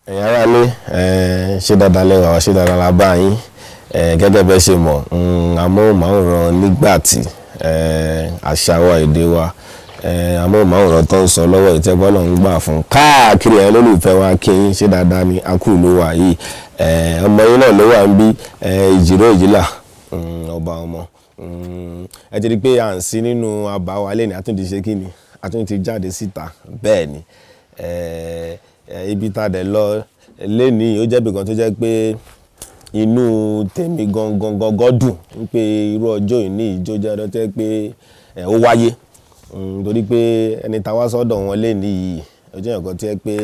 Ẹ̀yin aráalé, ṣé dáadáa lẹ́wà wá, ṣé dáadáa la bá yín? Gẹ́gẹ́ bẹ́ẹ̀ ṣe mọ̀, amóhùnmáwòrán nígbà tí àṣà wa, èdè wa, amóhùnmáwòrán tó ń sọ lọ́wọ́ ìtẹ́gbọ́n náà ń gbà fún káàkiri ẹ̀ lólùfẹ́ wa kí yín, ṣé dáadáa ni a kú ìlú wa yìí? Ọmọ yín náà ló wà ń bí ìjìró ìjìlá, ọba ọmọ. Ẹ ti rí i pé à ń sí nínú àbá wa lẹ́ni, àtúntì ṣe kí ni, àtúntì jáde síta. Bẹ́ẹ̀ ni, ibi tá a dẹ̀ lọ lénìí, ó jẹ́ ibìkan tó jẹ́ pé inú tèmi gangan gangan dùn pé irú ọjọ́ ìní ìjó jẹ́ ọjọ́ tó jẹ́ pé ó wáyé, torí pé ẹni tá a wá sọ́dọ̀ wọn lénìí yìí, ó jẹ́ nǹkan tó jẹ́ pé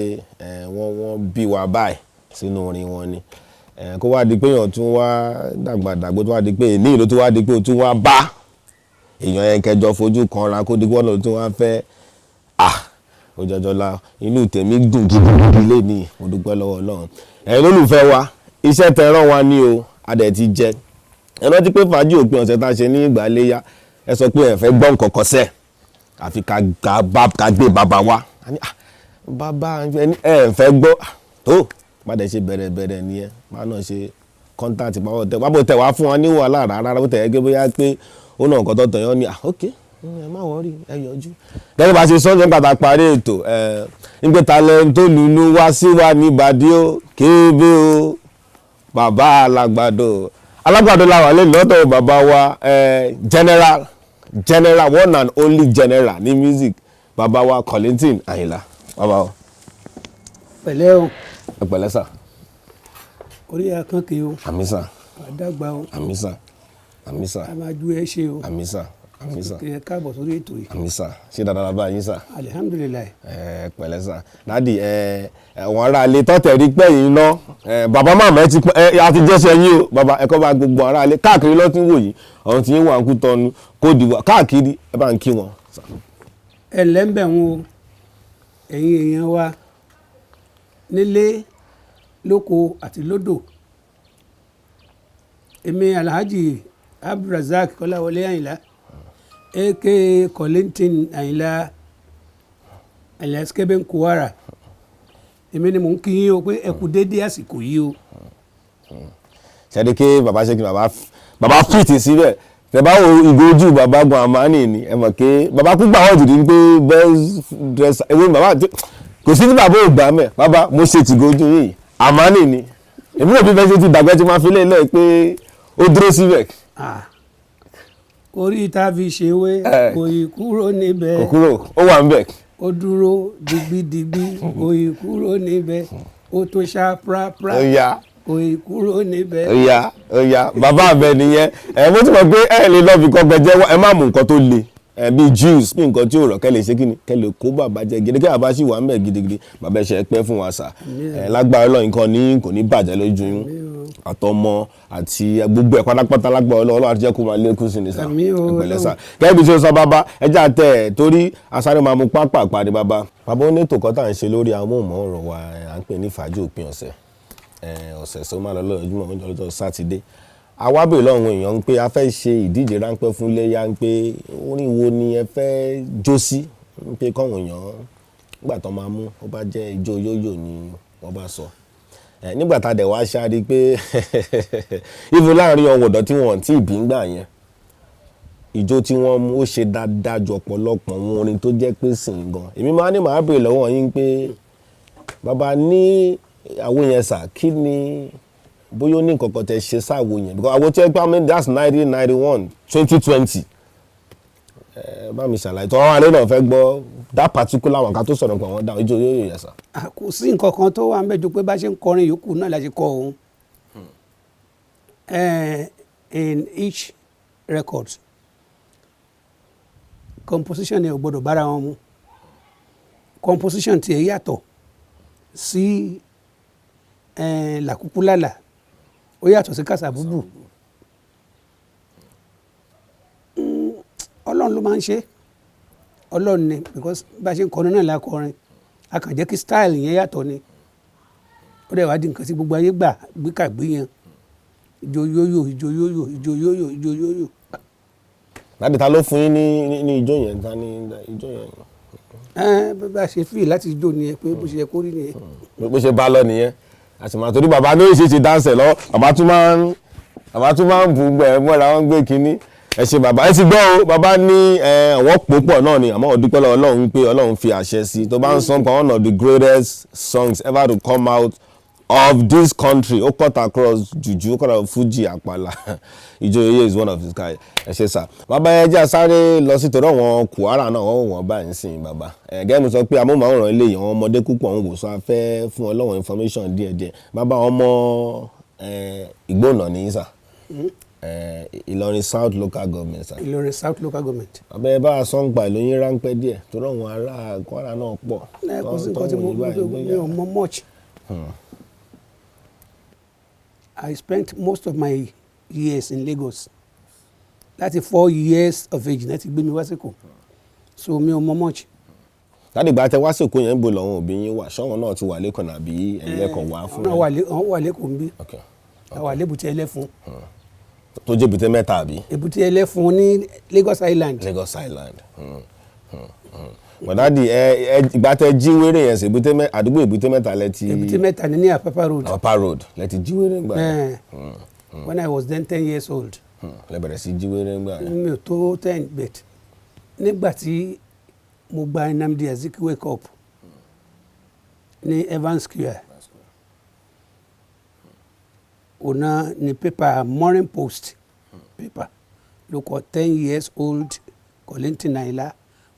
wọ́n bí wa báyìí sínú orin wọn ni. Kó wá di pé èèyàn tún wá dàgbà dàgbò, tó wá di pé èní ló tún wá di pé ó tún wá bá èèyàn yẹn kẹjọ fojú kanra, kó di pé ọ̀nà tún wá fẹ́ òjọjọ la, inú tèmi dùn gidigidi lénìí. Mo dúpẹ́ lọ́wọ́ Ọlọ́run. Ẹ̀yin olólùfẹ́ wa, iṣẹ́ tẹ rán wa ní o, a dẹ̀ ti jẹ. Ẹ rántí pé fàájì òpin ọ̀sẹ̀ tá a ṣe ní ìgbà léyà, ẹ sọ pé ẹ fẹ́ gbọ́ nǹkan kan sẹ́ àfi ká gbé bàbá wa. A ní, "Ah, bàbá ẹ fẹ́ gbọ́ tó padà ṣe bẹ̀rẹ̀ bẹ̀rẹ̀ nìyẹn." Bá náà ṣe contact báwọ̀ tẹ bábọ̀ tẹ wá fún wa ní wàhálà rárá, bó tẹ̀ ẹ́ gé bóyá pé ó náà nǹkan tó tọ̀ yán ni. Ah, ok, ẹ má worry, ẹ yọjú. Gẹ́gẹ́ bá ṣe sọ́jọ́ nígbà tá a parí ètò ẹ nígbà tá lẹ́nu tó lùlù wá sí wa ní ìbàdí ó kébé o, bàbá alágbàdo, alágbàdo la wà lẹ́nu lọ́dọ̀ bàbá wa, general, general, one and only general ní music, bàbá wa Kollington Àyìnlá. Bàbá o. Pẹ̀lẹ́ o. Ẹ pẹ̀lẹ́ sà. Orí akànkè o. Àmín sà. Àdàgbà o. Àmín sà, àmín sà. A máa ju ẹ ṣe o. Àmín sà, àmín sà. Ẹ káàbọ̀ sórí ètò yìí. Àmín sà. Ṣé dáadáa la bá yín sà? Alihamudulilayi. Ẹ pẹ̀lẹ́ sà. Daddy, ẹ àwọn ará ilé tọ́tẹ̀ rí pẹ́ yìí ná, ẹ bàbá màmá ẹ ti ẹ àti jẹ́sẹ̀ yín o. Bàbá, ẹ kọ́ bá gbogbo ará ilé káàkiri lọ́tí wò yìí, ọ̀hún tí yín wà ń kú tọ́nu kó dìbò káàkiri, ẹ bá ń kí wọn. Ẹ lẹ́ńbẹ̀ wọn o, ẹ̀yin èèyàn wa nílé lóko àti lódò. Èmi Alhaji Abdulrasaq Kọ́láwọlé Àyìnlá, aka Kollington Àyìnlá alias Kebe Nkuwara, èmi ni mò ń kí yín o pé ẹ kú déédéé àsìkò yìí o. Ṣẹ́ni kí bàbá ṣe kí bàbá fìtì síbẹ̀. Tẹ bá wo ìgò ojú bàbá gan, àmánì ni. Ẹ mọ̀ pé bàbá kú gbà wọ́n jù ní pé best dresser ewé bàbá kò sí ní bàbá ò gbà mẹ́. Bàbá, mo ṣe tìgò ojú yìí, àmánì ni. Èmi náà bí bẹ́ẹ̀ ṣe ti dàgbẹ́ tí máa fi lé lẹ́ẹ̀ pé ó dúró síbẹ̀. Ah, orí tá a fi ṣèwé kò ì kúrò níbẹ̀. Kò kúrò, ó wà ń bẹ̀. Ó dúró digbidigbi, kò ì kúrò níbẹ̀. Ó tún ṣá prápra, Ó yá. kò ì kúrò níbẹ̀. Ó yá, ó yá, bàbá àbẹ nìyẹn. Ẹ mo ti mọ̀ pé ẹ lè lọ fi kọ́ gbẹjẹ, ẹ má mú nǹkan tó le, ẹ bíi juice, bí nǹkan tí ò rọ̀, kẹ́ lè ṣe kí ni, kẹ́ lè kó bàbá jẹ gidi, kí bàbá sì wà ń bẹ̀ gidigidi. Bàbá, ẹ ṣe é pẹ́ fún wa sà. Ẹ lágbára Ọlọ́run, nǹkan ní kò ní bàjẹ́ lójú yín àtọmọ àti gbogbo ẹ̀ pátápátá. Lágbára Ọlọ́run, Ọlọ́run àti jẹ́ kó máa lékún sí ni sà. Àmín o. Ẹ pẹ̀lẹ́ sà. Gẹ́gẹ́ bí ṣe sọ, bàbá, ẹ jẹ́ àtẹ ẹ̀ torí asáré máa mú pápá pàdé bàbá. Bàbá, ó ní ètò kan tá à ń ṣe lórí amóhùnmáwòrán wa, à ń pè ní fàájì òpin ọ̀sẹ̀. Ọ̀sẹ̀ tó máa lọ lọ́jọ́ lọ́jọ́ Sátidé, àwa béèrè lọ́wọ́ àwọn èèyàn pé a fẹ́ ṣe ìdíje ráńpẹ́ fún iléyá, ń pé orin wo ni ẹ fẹ́ jó sí, ń pé kọ́wọn èèyàn nígbà tó máa mú, ó bá jẹ́ ijó yóyò ni wọ́n bá sọ. Nígbà tá a dẹ̀ wá ṣáàrí pé even láàrin ọ̀wọ̀dọ̀ tí wọ́n ti bí ńgbà yẹn, ijó tí wọ́n mú ó ṣe dáadáa ju ọ̀pọ̀lọpọ̀ àwọn orin tó jẹ́ pé sìn gan. Èmi máa ní màá béèrè lọ́wọ́ yín pé bàbá ní àwọn yẹn sà, kí ni bóyá ó ní nǹkan kan tẹ ṣe sáwo yẹn? Because àwọn tí ẹ gbá mi, that's 1991, 2020. Ẹ bá mi ṣàlàyé tó àwọn àlẹ́ náà fẹ́ gbọ́ that particular one, ká tó sọ̀rọ̀ pé àwọn dáhùn ijó yóò yẹ sà. Ah, kò sí nǹkan kan tó wà ń bẹ̀ ju pé bá ṣe ń kọrin yòókù náà la ṣe kọ òun. In each record, composition yẹn ò gbọdọ̀ bára wọn mu. Composition tiẹ̀ yàtọ̀ sí làkúkúlàlà, ó yàtọ̀ sí kàṣàbùbù. Ọlọ́run ló máa ń ṣe. Ọlọ́run ni, because bá a ṣe ń kọrin náà la kọrin, a kàn jẹ́ kí style yẹn yàtọ̀ ni. Ó dẹ̀ wá di nǹkan tí gbogbo ayé gbà gbékàgbé yẹn, ìjó yóyò, ìjó yóyò, ìjó yóyò, ìjó yóyò. Láti ta ló fún yín ní ijó yẹn? Ta ní ijó yẹn? Ẹ bá a ṣe fíì láti jó nìyẹn, pé bó ṣe yẹ kó rí nìyẹn. Bó ṣe bá lọ nìyẹn. Àti màá torí bàbá ní oríṣiríṣi dáńsẹ̀ lọ, bàbá tún máa ń bù gbẹ mọ́ra wọn gbé kínní. Ẹ ṣe bàbá, ẹ ti gbọ́ o. Bàbá ní àwọn pòpọ̀ náà ni, àmọ́ ó dúpẹ́ lọ́wọ́ Ọlọ́run pé Ọlọ́run fi àṣẹ sí i tó bá ń sọ pa one of the greatest songs ever to come out of this country. Ó cut across juju, ó cut across fuji, àpàlà. Ijó Yeye is one of his kind. Ẹ ṣe sà. Bàbá, ẹ jẹ́ sáré lọ sí torí àwọn Kwara náà, wọ́n wọ́n báyìí ń sìn. Bàbá ẹ gẹ́gẹ́ mo sọ pé amóhùnmáwòrán eléyìí, àwọn ọmọdé púpọ̀ ń wò, sọ afẹ́ fún ọlọ́wọ̀n information díẹ̀díẹ̀. Bàbá, ọmọ Ìgbónà ní sà, Ìlọrin South Local Government, sà. Ìlọrin South Local Government. Bàbá, ẹ bá a sọ ń pa ìlú yín ráńpẹ́ díẹ̀ torí àwọn ará Kwara náà pọ̀. Ẹ kò sí nǹkan tí mo mi ò mọ much. I spent most of my years in Lagos. Láti 4 years of age náà ti gbé mi wá s'Ékòó, so mi ò mọ much. Láti ìgbà tẹ wá s'Ékòó yẹn, ń bo lọ́wọ́ òbí yín wà? Ṣọ́wọ́n náà ti wà lẹ́kọ̀ọ́ nàbí ẹ̀yin lẹ́kọ̀ọ́ wá fún? Wọ́n wà lẹ́kọ̀ọ́ ń bí. Àwọn àlébùté Ẹlẹ́fun. Tó jẹ́ Èbúté Mẹ́ta, àbí? Èbúté Ẹlẹ́fun ní Lagos Island. Lagos Island. But daddy, ẹ ìgbà tẹ jí wéré yẹn sí Èbúté mẹ àdúgbò Èbúté Mẹ́ta lẹ ti? Èbúté Mẹ́ta ní Apapa Road. Apapa Road lẹ ti jí wéré ńgbà yẹn? When I was then 10 years old. Lẹ bẹ̀rẹ̀ sí jí wéré ńgbà yẹn. Mi ò tó 10, but nígbà tí mo gba Nnamdi Azikiwe Cup ní Evans Square, ọ̀nà ní paper, Morning Post paper ló kọ "10 years old Kollington Ayinla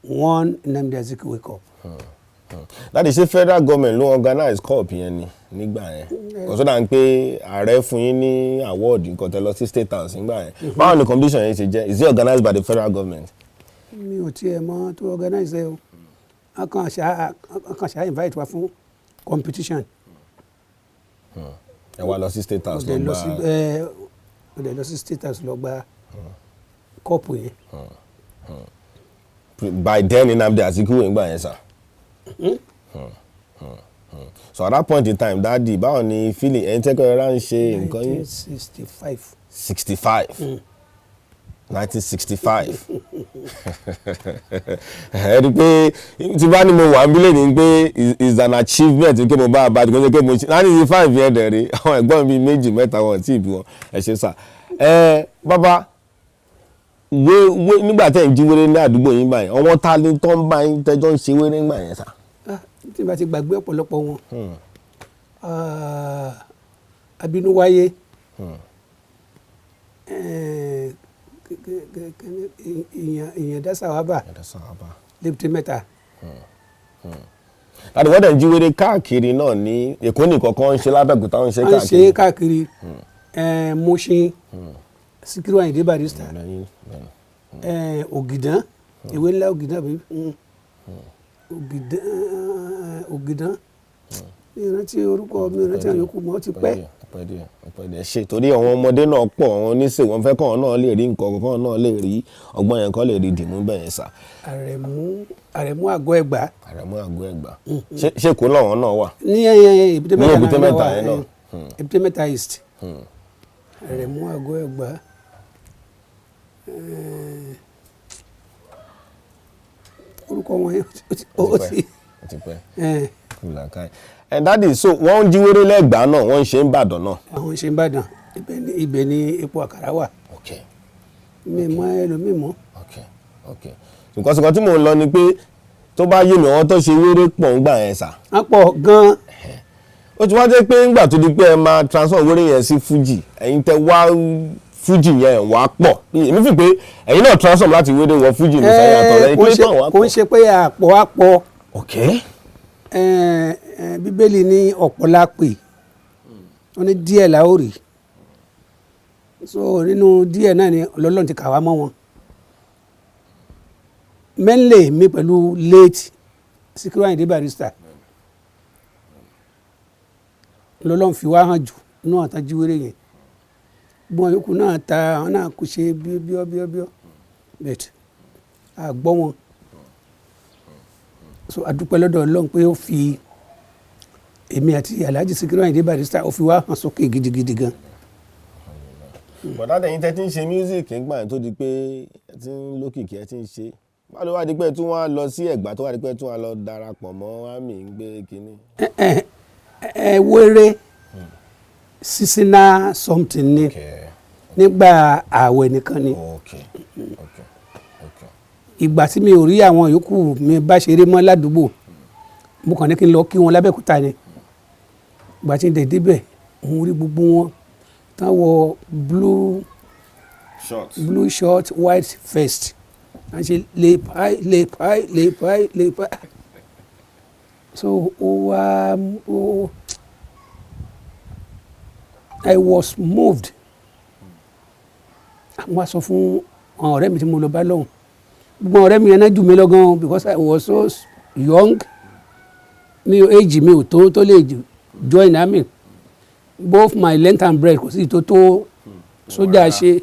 won Nnamdi Azikiwe Cup." Daddy, ṣé federal government ló organize cup yẹn ni nígbà yẹn? Kò sódà ń pé ààrẹ fún yín ní award nǹkan tẹ lọ sí State House nígbà yẹn. Báwo ni competition yẹn ṣe jẹ́? Is it organized by the federal government? Mi ò tiẹ̀ mọ̀ tó organize ẹ o. Wọ́n kàn ṣá invite wa fún competition. Ẹ wá lọ sí State House mo lọ dẹ̀ lọ sí gba? Ẹ mo dẹ̀ lọ sí State House lọ gba cup yẹn. By then, Nnamdi Azikiwe nígbà yẹn sà. So at that point in time, daddy, báwo ni feeling ẹ̀yin tẹ́kọ̀ọ́ ẹ̀rá ń ṣe nǹkan yín? 1965. 65, 1965. Ẹ rí i pé tí bá ní mo wà níbílẹ̀ ní pé is an achievement pé mo bá a bá a pé mo ṣe 1965 yẹn dẹ̀ rí àwọn ẹ̀gbọ́n mi méjì mẹ́ta wọn tí ì bí wọn. Ẹ ṣe sà. Ẹ bàbá wé wé, nígbà tẹ̀ ń jí wéré ní àdúgbò yín báyìí, àwọn ta ni tó ń bá yín tẹ́jọ́ ń ṣe wéré ńgbà yẹn sà? Ah, tí n bá ti gbàgbé ọ̀pọ̀lọpọ̀ wọn. Ah, Abínúwáyé. Eh, ìyẹn Dásàwábà lébùté Mẹ́ta. Láti wọ́n dẹ̀ ń jí wéré káàkiri náà ní Èkó nìkan kan ń ṣe, l'Ábẹ́òkúta ń ṣe Wọ́n ń ṣe káàkiri. Káàkiri. Mushin, Síkírù Àyìndé Barrister, Ògìdán, ìwé ńlá Ògìdán àbí Ògìdán, Ògìdán. Mi ò rántí orúkọ, mi ò rántí àwọn yòókù mọ́, ó ti pẹ́. Ọpẹ́ díẹ̀, ọpẹ́ díẹ̀ ṣe torí àwọn ọmọdé náà pọ̀, àwọn oníṣègùn wọn fẹ́ kọ́ wọn náà lè rí nǹkan kan náà, lè rí ọgbọ́n yẹn kọ́, lè rí dìmú bẹ́ẹ̀ yẹn sà. Àrẹ̀mú, Àrẹ̀mú Àgọ́ Ẹ̀gbá. Àrẹ̀mú Àgọ́ Ẹ̀gbá, ṣé Èkó làwọn náà wà? Ní Èbúté Ní Mẹ́ta. Èbúté Náà Mẹ́ta wà, yẹn náà. Èbúté Mẹ́ta East. Àrẹ̀mú Àgọ́ Ẹ̀gbá. Orúkọ wọn yẹn ó ti Ó ti pẹ́. Eh, Kúlàkàì ẹ daddy, so wọ́n ń jí wéré lẹ́gbàá náà, wọ́n ń ṣe ń bàdàn náà? Àwọn ṣe ń bàdàn, ibẹ̀ ni epo àkàrà wà. Mi mọ ẹlòmíì mọ́. Ok, nǹkan sọ̀kan tí mò ń lọ ni pé tó bá yé mi, àwọn tó ṣe wéré pọ̀ ń gbà yẹn sà? Wọ́n pọ̀ gan-an. Ó ti wá jẹ́ pé ńgbà tó di pé ẹ máa transfer wéré yẹn sí fújì, ẹ̀yin tẹ wá fújì yẹn wá pọ̀. Èmi fi pé ẹ̀yin náà transform láti wéré wọ fújì ní sẹ́yìn àtọ̀ rẹ̀ Kò ń kí ṣe ló tàn wá kò ń pọ̀. ṣe pé àpọ̀ àpọ̀. Bíbélì ní ọ̀pọ̀ la pè, wọ́n ní díẹ̀ la ó rí. So nínú díẹ̀ náà ni Ọlọ́run ti kà wá mọ́ wọn. Mainly mi pẹ̀lú late Síkírù Àyìndé Barrister lọ́lọ́run fi wá hàn jù nínú àtàjíwèrè yẹn. Gbọ́n yòókù náà ta, àwọn náà kò ṣe bíọ́ bíọ́ bíọ́ bẹ́ẹ̀ àgbọ́ wọn. So a dúpẹ́ lọ́dọ̀ Ọlọ́run pé ó fi èmi àti Alhaji Sikiru Ayinde Barrister, ó fi wá hàn sókè gidigidi gan. Bọ̀dá tẹ̀yìn tẹ́ ti ń ṣe music ńgbà yẹn tó di pé ẹ ti ń lókìkí, ẹ ti ń ṣe, báwo ló wá di pé ẹ tún wá lọ sí Ẹ̀gbá, tó wá di pé ẹ tún wá lọ darapọ̀ mọ́ army ń gbé kínní? Ẹ ẹ wéré, seasonal something ni, nígbà ààwẹ̀ nìkan ni. Ìgbà tí mi ò rí àwọn yòókù mi bá ṣeré mọ́ ládùúgbò, mo kàn ní kí n lọ kí wọn lábẹ́òkúta ni. Ìgbà tí n dẹ̀ débẹ̀, mo rí gbogbo wọn tán wọ blue short. Blue short, white vest, wọ́n ṣe lè páì lè páì lè páì lè páì. So ó wá ó, I was moved. Wọ́n á sọ fún àwọn ọ̀rẹ́ mi tí mo lọ bá lọ́hùn, gbogbo àwọn ọ̀rẹ́ mi yẹn náà jù mí lọ gan, because I was so young. Mi ò, age mi ò tó tó lè join army. Both my length and breadth, kò sí tó tó sójà ṣe.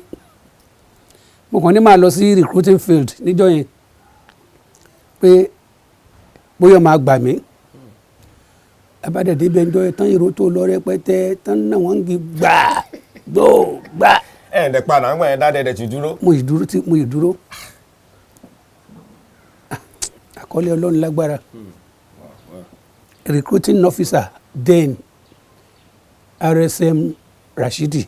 Mo kàn ní máa lọ sí recruiting field níjọ́ yẹn pé bóyá máa gbà mí. Abádẹ́dẹ́ bẹ́ẹ̀ ń jọ yẹn tán, èrò tó lọ rẹpẹtẹ tán náà, wọ́n ń gi gbà gbó gbà. Ẹ̀ ǹdẹ̀ padà ń gbà yẹn dáadẹ́ ẹ̀ ti dúró. Mo yìí dúró tí mo yìí dúró. Àkọlé Ọlọ́run lágbára. Recruiting officer then, RSM Rashidi,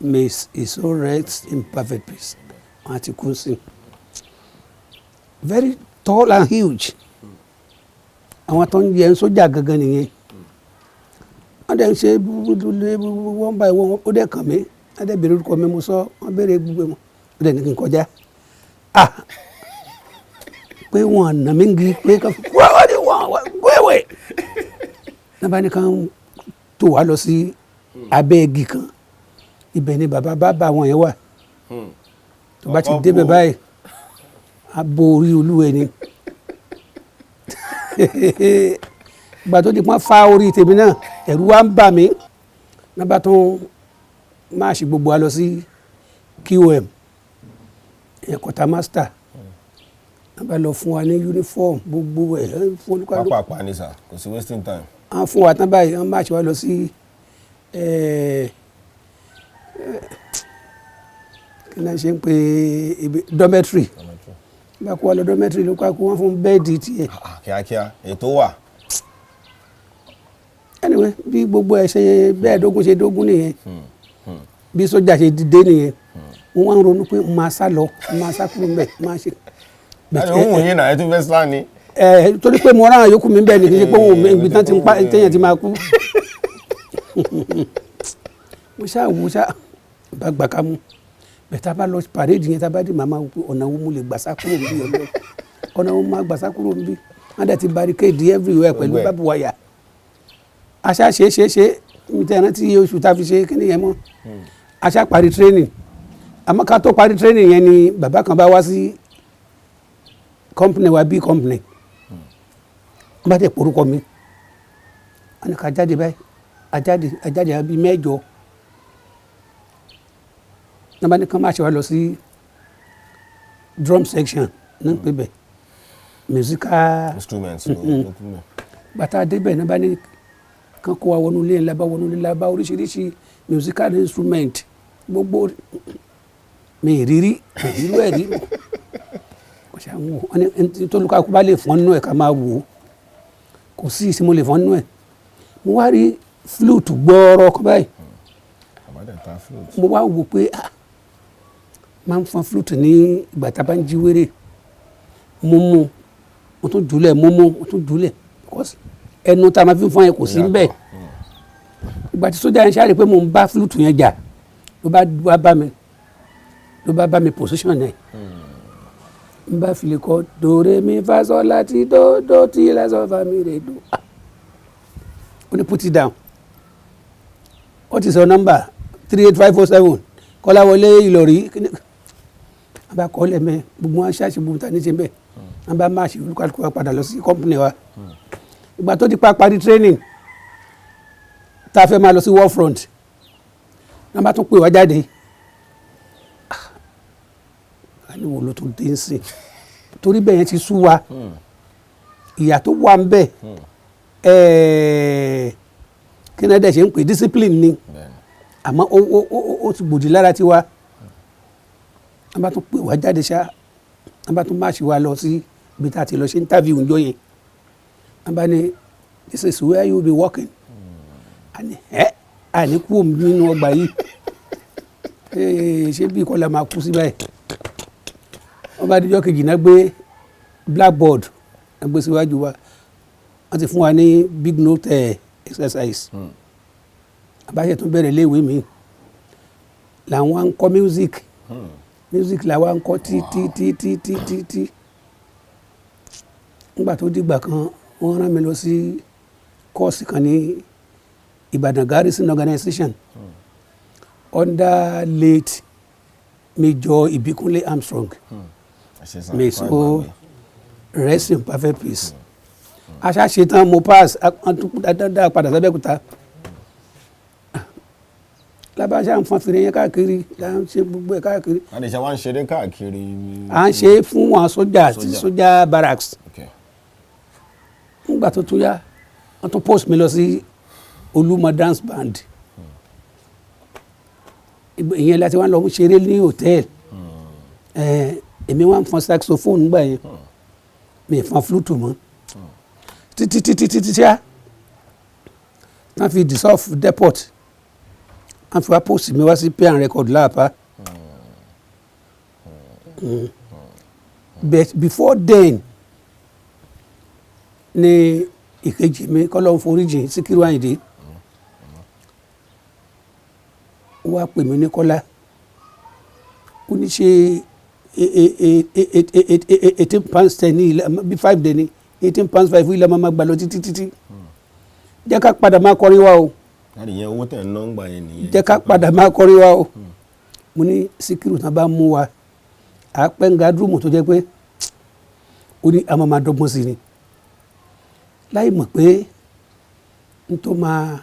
may his soul rest in perfect peace, wọn ti kú sí, very tall and huge. Àwọn tó ń yẹ sójà gangan nìyẹn. Wọ́n dẹ̀ ń ṣe one by one. Ó dẹ̀ kàn mí, wọ́n dẹ̀ béèrè orúkọ mi, mo sọ. Wọ́n béèrè gbogbo wọn, ó dẹ̀ ní kí n kọjá. Ah, pé wọ́n nà mí gi pé kọ́ wọ́n ní wọ́n gbéwèé náà bá ní kàn tó wá lọ sí abẹ́ igi kan. Ibẹ̀ ni bàbá bàbá wọn yẹn wà. Tó bá ti Ọkọ̀ débẹ̀ bò. báyìí, á bo orí olúwẹ̀ ni. Ìgbà tó di pọ́n fa orí tèmi náà, ẹ̀rù wa ń bà mí. Náà bá tún máa ṣe gbogbo wa lọ sí QM, quarter master. Náà bá lọ fún wa ní uniform, gbogbo ẹ̀ fún olúkálùkù. Pápá ni sà, kò sí wasting time. Wọ́n fún wa tán báyìí, wọ́n máa ṣe wá lọ sí kí náà ṣe ń pè ibi dormitory. Bá kó wa lọ dormitory, ló kó wọ́n fún bed tiẹ̀. Ah, kíákíá ètò wà. Anyway, bí gbogbo ẹ̀ ṣe bẹ́ẹ̀ dógún ṣe dógún nìyẹn, bí sójà ṣe dìde nìyẹn. Wọ́n wá ń ronú pé máa sá lọ, máa sá kúrò mbẹ̀, máa ṣe. Láti ohun yìí náà, ẹ tún fẹ́ sá ni. Ẹ torí pé mo rán àyókù mi bẹ́ẹ̀ ni, kì í ṣe pé òun mi ibi tán ti ń pa téèyàn ti máa kú. Mo ṣáà wo ṣáà bá gbà ká mú bẹ́ẹ̀. Tá a bá lọ parade yẹn, tá a bá dé, màmá wò pé ọ̀nà wo mo lè gbà sá kúrò níbí? Ọ̀nà ọ̀nà wo máa gbà sá kúrò níbí? Wọ́n dẹ̀ ti barricade everywhere pẹ̀lú Gbogbo ẹ̀. barbed wire. Aṣá ṣe ṣe ṣe, mi tẹ́ ẹ rántí oṣù tá a fi ṣe kíní yẹn mọ́. Aṣá parí training, àmọ́ ká tó parí training yẹn ni bàbá kan bá wá sí company wa, bí company wọ́n bá tẹ̀ porúkọ mi. Wọ́n ní ká jáde báyìí. Ajáde, ajáde bíi mẹ́jọ. Wọ́n bá ní kán má ṣe wá lọ sí drum section ní pé bẹ̀ musical instruments ló kún mẹ́. Bàtà débẹ̀ náà, bá ní kán kó wa wọnú ilé ńlá. Bá wọnú ilé ńlá, bá oríṣiríṣi musical instrument gbogbo. Mi ìrírí ìrú ẹ̀ rí. Kò ṣe àwọn wò wọ́n ní tó lùkàkú bá lè fọ́n nínú ẹ̀, ká máa wò ó. Kò sí ìsinmi lè fọ́n nínú ẹ̀. Mo wá rí flute gbọ́ọ́rọ́ kan báyìí. Àbádẹ́ ta flute. Mo wá wò pé, ah, máa ń fọn flute ní ìgbà tá a bá ń jí wéré. Mo mú, mo tún jùlẹ̀, mo mú, mo tún jùlẹ̀, because ẹnu tá a máa fi ń fọn yẹn kò sí níbẹ̀. Ìgbà tí sójà yẹn ṣáà rí pé mo ń bá flute yẹn jà, ló bá wá bá mi, ló bá bá mi position ẹ̀. N bá fi lè kọ do re mi fa sol la ti do do ti la sol fa mi re do. Ah, ó ní, "Put it down." Ó ti sọ nọ́mbà 38507, Kọ́láwọlé Ìlọrí. Wọ́n bá kọ́ lẹ́mẹ̀, gbogbo wọn ṣáàṣì, gbogbo ta ní ṣe bẹ́ẹ̀. Wọ́n bá máa ṣe olúkálùkù wa padà lọ sí company wa. Ìgbà tó ti pa parí training, tá a fẹ́ máa lọ sí war front, wọ́n bá tún pè wá jáde. Ah, wo ló tún dé ń sìn? Torí bẹ́ẹ̀ yẹn ti sú wa. Ìyà tó wà ń bẹ̀, kí náà dẹ̀ ṣe ń pè, discipline ni. Àmọ́ ó ti gbòdì lára tiwa. Wọ́n bá tún pè wá jáde ṣá, wọ́n bá tún máṣe wa lọ sí ibi tá a ti lọ ṣe interview ńjọ́ yẹn. Wọ́n bá ní, "This is where you will be working." Àní ẹ́ àní kú nínú ọgbà yìí. Ṣé bí kọ́lá máa kú sí báyìí? Wọ́n bá díjọ́ kejì náà, gbé blackboard, wọ́n gbé síwájú wa. Wọ́n ti fún wa ní big note exercise. Àbáṣe tún bẹ̀rẹ̀ léèwé mi làwọn ń kọ́ music. Music làwọn ń kọ́ tí tí tí tí tí tí tí. Nígbà tó dìgbà kan, wọ́n rán mi lọ sí course kan ní Ìbàdàn Garrison Organization under late Major Ìbíkúnlé Armstrong. May so rest in perfect peace. Aṣá ṣetán, mo pass, dá padà sábẹ́kúta. Lábàṣà ń fọn fèrè yẹn káàkiri, là ń ṣe gbogbo ẹ̀ káàkiri. Àdìsá wa ń ṣeré káàkiri. À ń ṣe fún wọn sójà, sójà barracks. Nígbà tó tún yá, wọ́n tún post mi lọ sí Olúmọ dance band. Ìyẹn láti wá lọ ṣeré ní hòtẹ́ẹ̀lì. Èmi wá ń fọn saxophone nígbà yẹn, mi fọn flute mọ́ títí títí títí ṣá. Wọ́n fi dissolve depot, wọ́n fi wá post mi wá sí pay and record láàpá. But before then ni ìkejì mi, kọ́lọ́un foríjì, Síkírù Àyìndé, ó wá pè mí ní Kọ́lá, ó ní ṣe £18 10 ní ilẹ̀ bí five dẹ̀ ní £18 5 ilẹ̀ máa gbà lọ títí títí. Jẹ́ ká padà máa kọrin wa o. Láti yẹn, owó tẹ̀ ń ná ń gbà yẹn nìyẹn. Jẹ́ ká padà máa kọrin wa o. Mo ní Síkírù, tán bá mú wa, àpẹ́ ń guard room tó jẹ́ pé ó ní a máa máa dọ́gbọ́n sí ni, láì mọ̀ pé n tó máa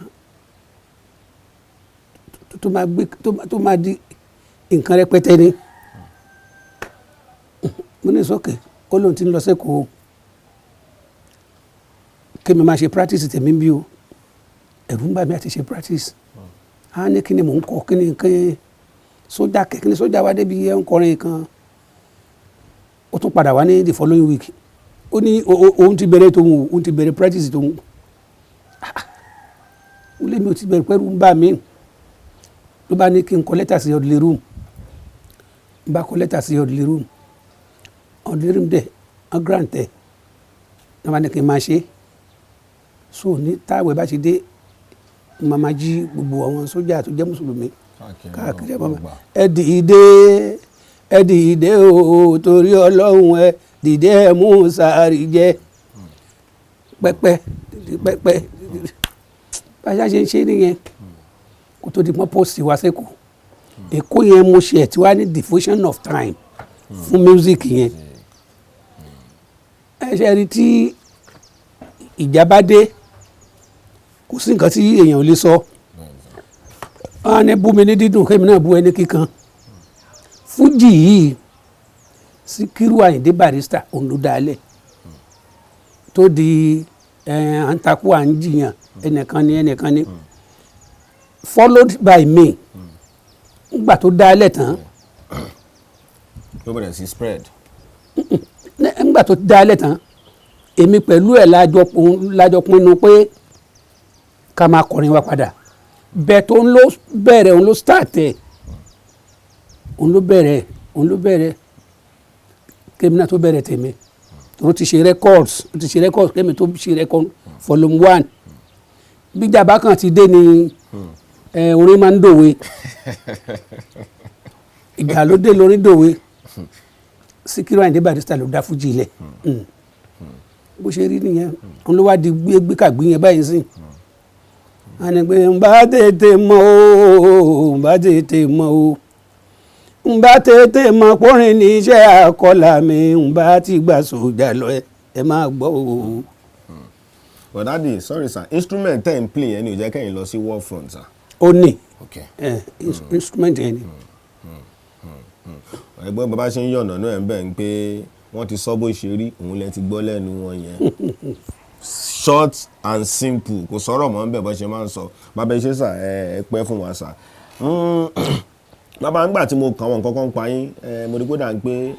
gbé tó máa di nǹkan rẹpẹtẹ ni. Mo ní sókè, ó lóun ti ń lọ sẹ́kọ̀ọ́, kémi máa ṣe practice tèmi bí o. Ẹ̀rù ń bà mí àti ṣe practice. Á ní kí ni mò ń kọ, kí ni kí sójà kẹ, kí ni sójà wá débi ẹ̀ ń kọrin kan. Ó tún padà wá ní the following week, ó ní òun ti bẹ̀rẹ̀ tòun, òun ti bẹ̀rẹ̀ practice tòun. Ó lé mi ò ti bẹ̀rẹ̀, pẹ̀lú ń bà mí. Ló bá ní kí n kọ lẹ́tà sí orderly room. N bá kọ lẹ́tà sí orderly room, orderly room dẹ̀ wọ́n grant ẹ̀. Wọ́n bá ní kí n máa ṣe so ní táwẹ̀ bá ṣe dé, mo máa jí gbogbo àwọn sójà tó jẹ́ mùsùlùmí káàkiri. Ẹ dìde, ẹ dìde o, torí Ọlọ́run, ẹ dìde, ẹ mú sàárì jẹ pẹpẹ pẹpẹ. Bá a ṣe ń ṣe nìyẹn kó tó di pọ́n post wá sẹ́kọ̀ọ́. Èkó yẹn, mo ṣe ẹ̀ tí wàá ní devotion of time fún music yẹn. Ẹ ṣe rí, tí ìjà bá dé, kò sí nǹkan tí èèyàn ò lè sọ. Wọn á ní bú mi ní dídùn, kémi náà bú ẹni kíkan. Fújì yìí, Síkírù Àyìndé Barrister, òun ló dálẹ̀ tó di à ń takú, à ń jiyàn, ẹnìkan ni ẹnìkan ni, followed by me. Ngbà tó dálẹ̀ tán, ló bẹ̀rẹ̀ sí spread. Ngbà tó dálẹ̀ tán, èmi pẹ̀lú ẹ̀ lájọ pinnu pé ká máa kọrin wa padà. Bẹ́ẹ̀ tó ń ló bẹ̀rẹ̀, òun ló start ẹ̀, òun ló bẹ̀rẹ̀, òun ló bẹ̀rẹ̀ kémi náà tó bẹ̀rẹ̀ tèmi. Tó ti ṣe records, ó ti ṣe records kémi tó ṣe record volume one. Bíjàmbá kan ti dé ni orin máa ń dòwe. Ìgbà ló dé lórí dòwe. Síkírù Àyìndé Barrister ló dá fújì lẹ̀. Bó ṣe rí nìyẹn. Òun ló wá di gbégbékàgbé yẹn báyìí sí. A ní pé ń bá tètè mọ̀ o, ń bá tètè mọ̀ o, ń bá tètè mọ̀ pórin ní iṣẹ́ àkọlà mi, ń bá ti gbà sójà lọ. Ẹ máa gbọ́ o. But daddy, sorry sir, instrument tẹ́ ń play yẹn ni ò jẹ́ kẹ́yìn lọ sí war front, sir? Ó ní instrument yẹn ni. Ẹgbọ́n bàbá ṣe ń yànnà náà ẹ̀ ń bẹ̀ ń pé Wọ́n ti sọ bó ṣe rí, òun lẹ ti gbọ́ lẹ́nu wọn yẹn. Short and simple, kò sọ̀rọ̀ mọ́ níbẹ̀ bó ṣe máa ń sọ. Bàbá, ẹ ṣé sà, ẹ pẹ́ fún wa sà. Bàbá, ńgbà tí mo kàn wọ́n nǹkan kan pa yín, mo rí pé dà ń pé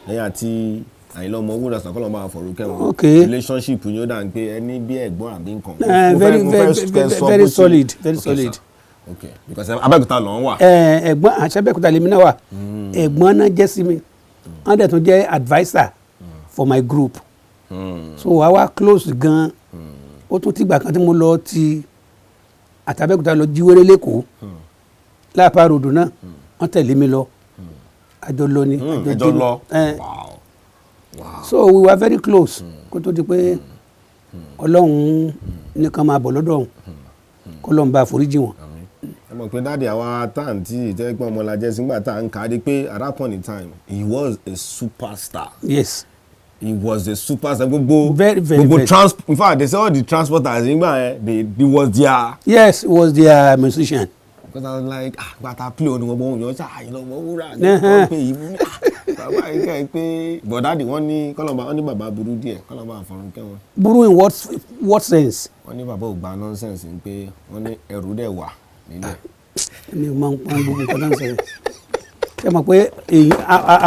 ẹ̀yin àti Àyìnlá Ọmọwúrà sàn, kọ́lọ́ máa fọ̀rọ̀ kẹ́wọ̀n. Relationship yín, ó dà ń pé ẹ ní bí ẹ̀gbọ́n àbí nǹkan. Very very very solid, very solid. Sir. Okay, because Abẹ́òkúta ló ń wà. Ẹ̀gbọ́n àṣẹ Abẹ́òkúta lèmi náà wà. Ẹ̀gbọ́n náà jẹ́ sí mi, wọ́n dẹ̀ tún jẹ́ adviser for my group, so wà wá close gan. Ó tún tìgbà kan tí mo lọ ti àtàbẹ́òkúta lọ jíwèrè lẹ́kọ̀ọ́ láàpá ròdò náà, wọ́n tẹ̀lé mi lọ, àjọ lọ ni. Ẹjọ́ dé ni. lọ. So we were very close kó tó di pé Ọlọ́run nìkan máa bọ̀ lọ́dọ̀ òun, kọ́lọ́run bá foríjì wọn. Ẹ mọ̀ pé daddy, àwa táǹtì ìtẹ́ pé ọmọ lajẹ́ sígbà tá à ń kà á di pé at that point in time, he was a superstar. Yes. He was a superstar. Gbogbo Very, very, gbogbo very. trans, in fact, they say all the transporters nígbà yẹn, they was their Yes, he was their musician. Because I was like, ah, gbàtà play orin wọn, bọ́ òyìnbó ṣáà Àyìnlá Ọmọwúrà ní wọ́n pè yí, ah, bàbá yìí kẹ́ ẹ pé but daddy, wọ́n ní kọ́lọ́ba, wọ́n ní bàbá burú díẹ̀, kọ́lọ́ba àfọ̀rún kẹ́wọn. Burú in what sense? Wọ́n ní bàbá ò gba nonsense, ń pé wọ́n ní ẹrù dẹ̀ wà nílẹ̀. Mi ò máa ń pọn gbogbo nǹkan náà sọ̀rọ̀. Ṣé mọ̀ pé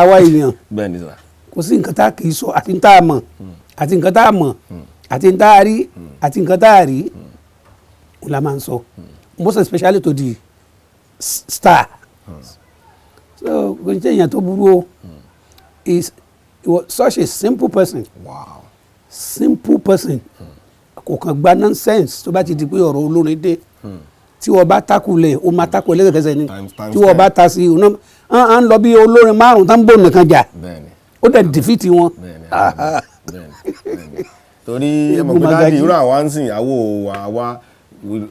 àwa èèyàn, Bẹ́ẹ̀ ni sà. kò sí nǹkan tá a kì í sọ, àti tá a mọ̀, àti nǹkan tá a mọ̀, àti tá a rí, àti nǹkan tá a rí, òun la máa ń sọ, most especially to the star. So kò ní ṣe èèyàn tó burú o. He was such a simple person. Simple person, kò kàn gba nonsense. Tó bá ti di pé ọ̀rọ̀ olórin dé, tí wọ́n bá tákùlẹ̀, ó máa tákùlẹ̀ lẹ́sẹ̀kẹsẹ̀ ni. Times Tí wọ́n bá 10. ta sí i, òun náà ń lọ bí olórin márùn-ún tá ń bò nìkan jà, ó dẹ̀ defeat wọn. Bẹ́ẹ̀ni, torí ẹ mọ̀ pé Eégún daddy, Magaji. Irú àwa ń sìn àwọ̀ àwa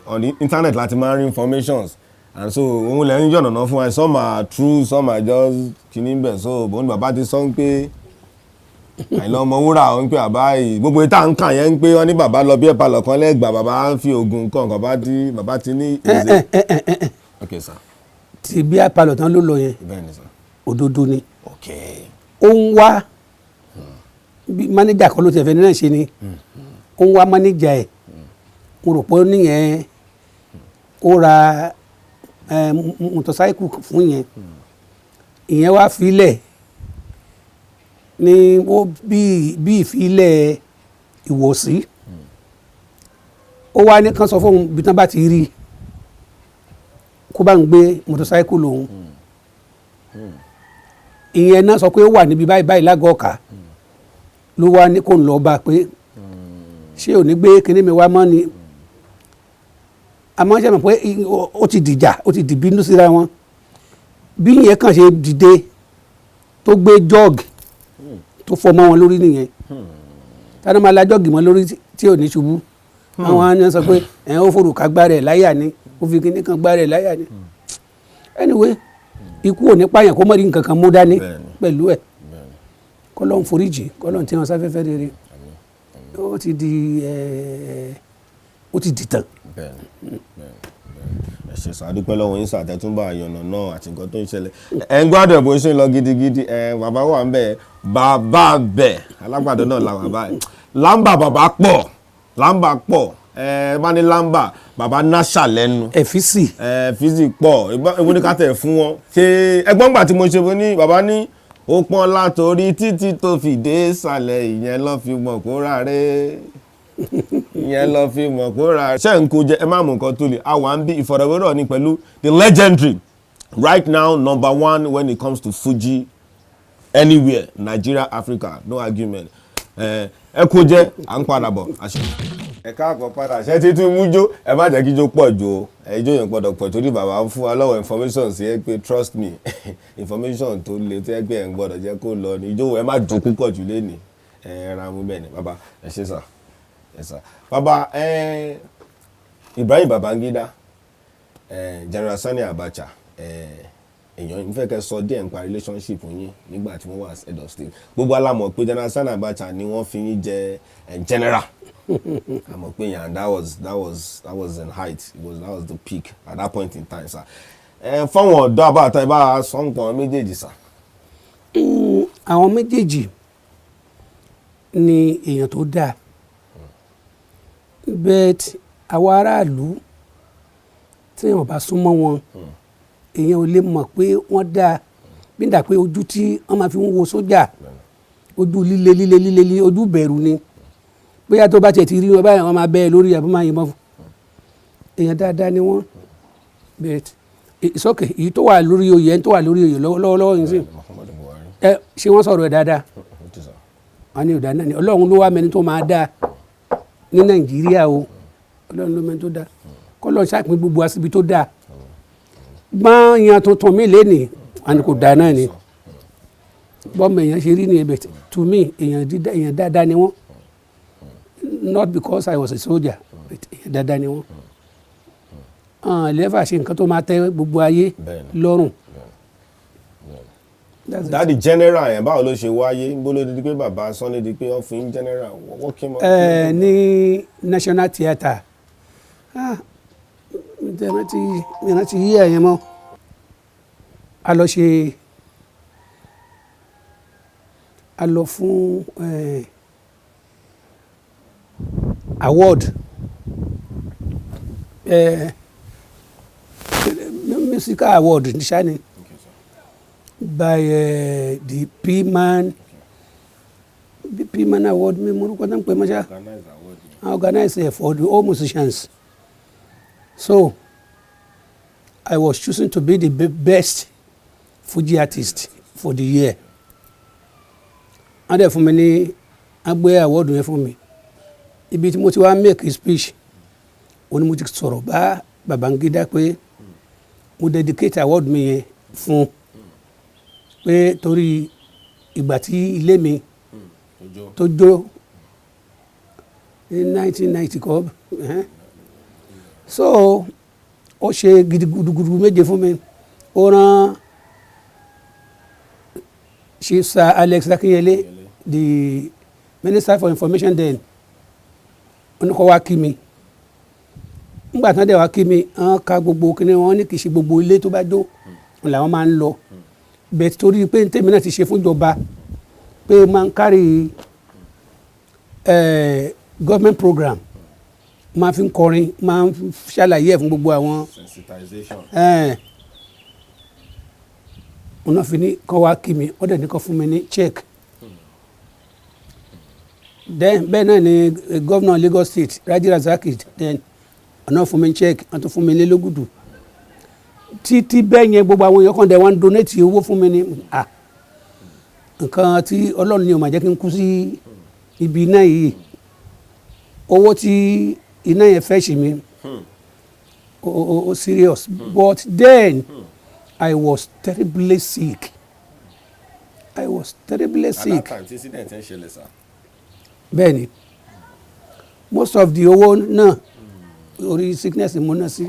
on the internet láti máa ń rí informations, and so òun lẹ́ ń yànnàná fún wa. Some are true, some are just kìíní bẹ̀. So bòun ni bàbá ti sọ ń pé Àyìnlá Ọmọwúrà ó ń pè bàbá yìí, gbogbo ìta ń kà yẹn ń pé wọ́n ní bàbá lọ bí ẹ̀pà lọ̀kan lẹ́gbàá, bàbá ń fi oògùn nǹkan kan bá tí bàbá ti ní. Ok sir. Ti bí apalọ̀ tán ló lọ yẹn. Bẹ́ẹ̀ ni sir. Òdodo ni. Ó ń wá bí mánéjà kan ló ti ẹ̀fẹ́ ní náà ṣe ni, ó ń wá mánéjà ẹ̀. Mo rò pé ó níyẹn, ó ra mọ́tòsáìkù fún yẹn, ìyẹn wá filẹ̀ ní ó bí ìfilẹ̀ ìwọ̀sí. Ó wá ní kán sọ fóun bí tán bá ti rí kó bá ń gbé mọ́tòsáìkù lòun. Ìyẹn náà sọ pé ó wà níbi báyìí báyìí lágọ̀ọ́ ọ̀ka, ló wá ní kó ń lọ bá a pé ṣé ò ní gbé kinní mi wá mọ́ ni. Àmọ́ ṣe mọ̀ pé ó ti dìjà, ó ti dìbínú síra wọn. Bí ìyẹn kàn ṣe dìde tó gbé jug tó fọ́ mọ́ wọn lórí nìyẹn. Tani máa la jug mọ́ lórí tí ò ní ṣubú? Àwọn á ní sọ pé ẹ̀ ó forùka gbá rẹ̀ láyà ni, ó fi kinní kan gbá rẹ̀ láyà ni. Anyway, ikú ò ní pààyàn kó mọ̀ rí nǹkan kan mú dání pẹ̀lú ẹ̀. Kọ́lọ́n foríjì, kọ́lọ́n tí wọ́n sáfẹ́fẹ́ rere. Ó ti di ẹ̀, ó ti dìtàn. Bẹ́ẹ̀ni, ẹ ṣe sà, dúpẹ́ lọ́wọ́ yín sà, tẹ́túnbà àyànnà náà àti nǹkan tó ń ṣẹlẹ̀. Ẹ ń gbádùn ẹ̀ bó ṣe ń lọ gidigidi. Ẹ bàbá wà ń bẹ̀, bàbá bẹ̀ alágbàdo náà la wà báyìí. Lámbà bàbá pọ̀, lámbà pọ̀. Ẹ bá ní lámbà bàbá náṣà lẹ́nu. Ẹ̀físì. Ẹ fíìsì pọ̀. Ìbọn ní ká tẹ̀ fún wọn. Ṣé ẹgbọ́n gbà tí mo ṣe, mo ní bàbá ní ó pọ́n látòrí títí tó fi dé ìsàlẹ̀, ìyẹn lọ́ fi mọ̀ kó rárẹ̀, ìyẹn lọ fi mọ̀ kó ra. Ṣé n kò jẹ, ẹ má mú nǹkan tó le. A wà ń bí ìfọ̀rọ̀wérọ̀ ni pẹ̀lú the legendary, right now number one when it comes to Fuji anywhere, Nigeria, Africa, no argument. Ẹ kó jẹ́ à ń padà bọ̀ àṣẹ. Ẹ káàkó padà. Ṣé títún mú jó, ẹ má jẹ́ kí jó pọ̀ jù o. Ẹ ijó yẹn gbọ́dọ̀ pọ̀ torí bàbá ń fún wa lọ́wọ́ information sí ẹ pé, trust me, information tó le tó yẹ pé ẹ ń gbọ́dọ̀ jẹ́ kó lọ ní ijó. Ẹ má jó púpọ̀ jù lénìí, ẹ ra mú bẹ́ẹ̀ ni. Bàbá, ẹ ṣé sà, ẹ sà. Bàbá ẹ, Ibrahim Babangida, General Sani Abacha, èèyàn ń fẹ́ kẹ́ sọ díẹ̀ nípa relationship yín nígbà tí wọ́n wà as head of state. Gbogbo alámọ̀ pé General Sani Abacha ni wọ́n fi yín jẹ general. Àmọ̀ pé yàn, that was in height, it was that was the peak at that point in time, sir. Ẹ fáwọn ọ̀dọ́ àbáta, ẹ bá sọ nǹkan méjèèjì sir. Àwọn méjèèjì. Ni èèyàn tó dáa, but àwa aráàlú tí èèyàn bá súnmọ́ wọn, èèyàn ò lè mọ̀ pé wọ́n dáa. Bí n dà pé ojú tí wọ́n máa fi ń wo sójà, ojú líle líle líle líle, ojú bẹ̀rù ni. Bóyá tó bá tiẹ̀ ti rí wọn báyìí, wọ́n máa bẹ́ ẹ lórí àbí máa yìnbọn fún èèyàn. Dáadáa ni wọ́n, but it's okay. Èyí tó wà lórí oyè, ẹni tó wà lórí oyè lọ́wọ́lọ́wọ́ yìí sí, Muhammadu Buhari. Ẹ ṣé wọ́n sọ̀rọ̀ ẹ̀ dáadáa? Ó ti sọ. Wọ́n ní ọ̀dà náà ni. Ọlọ́run ló wá mẹni tó máa dáa ní Nàìjíríà o. Ọlọ́run ló mẹni tó dáa. Kọ́lọ́ ṣàpín gbogbo wa síbi tó dáa. Gbọ́n yan tuntun mi lénìí, wọ́n ní kò dáa náà ni. Bọ́mọ èèyàn ṣe rí ni ẹbẹ̀. To me, èèyàn dídá, èèyàn dáadáa ni wọ́n. Not because I was a soldier, but èèyàn dáadáa ni wọ́n. Lẹ́fà ṣe nǹkan tó máa tẹ́ gbogbo ayé lọ́rùn. That's it. Daddy, general yẹn, báwo ló ṣe wáyé? Ń bó ló di pé bàbá Sanni di pé wọ́n fi ń general? Wọ́n kí mọ́. Ẹ ní National Theatre, ah, mi tẹ rántí, mi rántí yí ẹ̀yẹn mọ́. A lọ ṣe, a lọ fún award, musical award ní sani Okay, sir. by the P-Man P-Man award. Mi morúkọ náà ń pè mọ́ṣá. Organize award yẹn. I organized it for the all musicians. So I was choosing to be the best Fuji artist for the year. Wọ́n dẹ̀ fún mi ní, wọ́n gbé award yẹn fún mi. Ibi tí mo ti wá make a speech, òun ni mo ti sọ̀rọ̀ bá Babangida pé mo dedicate award mi yẹn fún, pé torí ìgbà tí ilé mi Ojo. tó jó ní 1990 kọ́ ẹ̀hẹ́n. So ó ṣe gidigidi méje fún mi. Ó rán Chief Sir Alex Akinyele, the Minister for Information then, ó ní kó wá kí mi. Nígbà tí wọ́n dẹ̀ wá kí mi, wọ́n ka gbogbo kíní wọn ní kì í ṣe gbogbo ilé tó bá jó wọn làwọn máa ń lọ bẹ́ẹ̀, torí pé tèmi náà ti ṣe fúnjọba pé máa ń kárí government program, máa fi ń kọrin, máa ń ṣàlàyé ẹ̀ fún gbogbo àwọn Sensitization. Wọn náà fi ní kọ́ wá kí mi, wọ́n dẹ̀ ní kọ́ fún mi ní check. Then bẹ́ẹ̀ náà ni governor Lagos State, Raji Rasaki then, ọ̀nà fún mi ní check, wọ́n tún fún mi ní lógùdù títí bẹ́ẹ̀ yẹn. Gbogbo àwọn èèyàn kan dẹ̀ wọ́n ń donate owó fún mi ní. Ah, nǹkan tí Ọlọ́run ní ó máa jẹ́ kí n kú sí ibi iná yìí, owó tí iná yẹn fẹ́ ṣe mi, o serious. But then I was terribly sick, I was terribly At sick. that time tí incident ń ṣẹlẹ̀, sir? Bẹ́ẹ̀ni, most of the owó náà, orí sickness mo ná sí.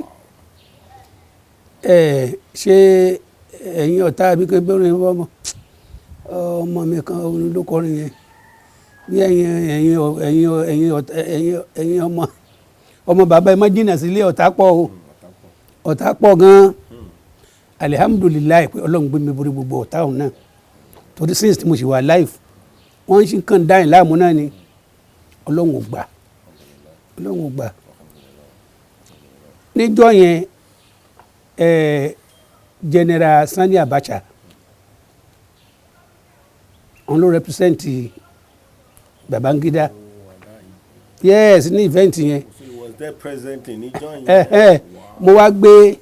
Ẹ ṣé ẹ̀yin ọ̀tá àbí kí bẹ́ẹ̀ ọmọ ọmọ mi kan ló kọrin yẹn bí ẹ̀yin ẹ̀yin ẹ̀yin ẹ̀yin ọ̀tá, ẹ̀yin ẹ̀yin ọmọ ọmọ bàbá, ẹ má jìnnà sílé, ọ̀tá pọ̀ o, ọ̀tá pọ̀ gan-an. Alihamudulilayi pé Ọlọ́run gbé mi borí gbogbo ọ̀tá òun náà, torí since tí mo sì wà life, wọ́n ń ṣe kàn dáhìn láàmú náà ni. Ọlọ́run ò gbà, Ọlọ́run ò gbà. Níjọ́ yẹn, General Sani Abacha, òun ló represent Babangida, yes, ní event yẹn. So he was there presently níjọ́ yẹn? Ẹ mo wá gbé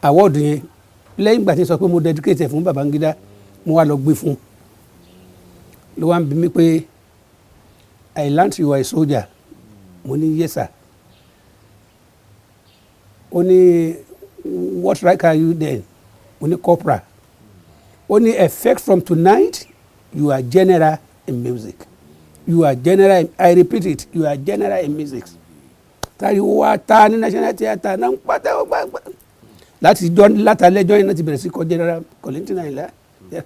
award yẹn lẹ́yìn ìgbà tí n sọ pé mo dedicate ẹ̀ fún Babangida. Mo wá lọ gbé fún un, ló wá ń bi mí pé, "I learnt you are a soldier." Mo ní, "Yes, sir." Ó ní, "What rank are you then?" Mo ní, "Corporal." Ó ní, "Effect from tonight, you are general in music. You are general in, I repeat it, you are general in music." Táriwo wa ta ní National Theatre náà ń pátá gbàgbà láti jọ látàlẹ́jọ́ yẹn náà ti bẹ̀rẹ̀ sí kọ General Kollington Ayinla. Yeah.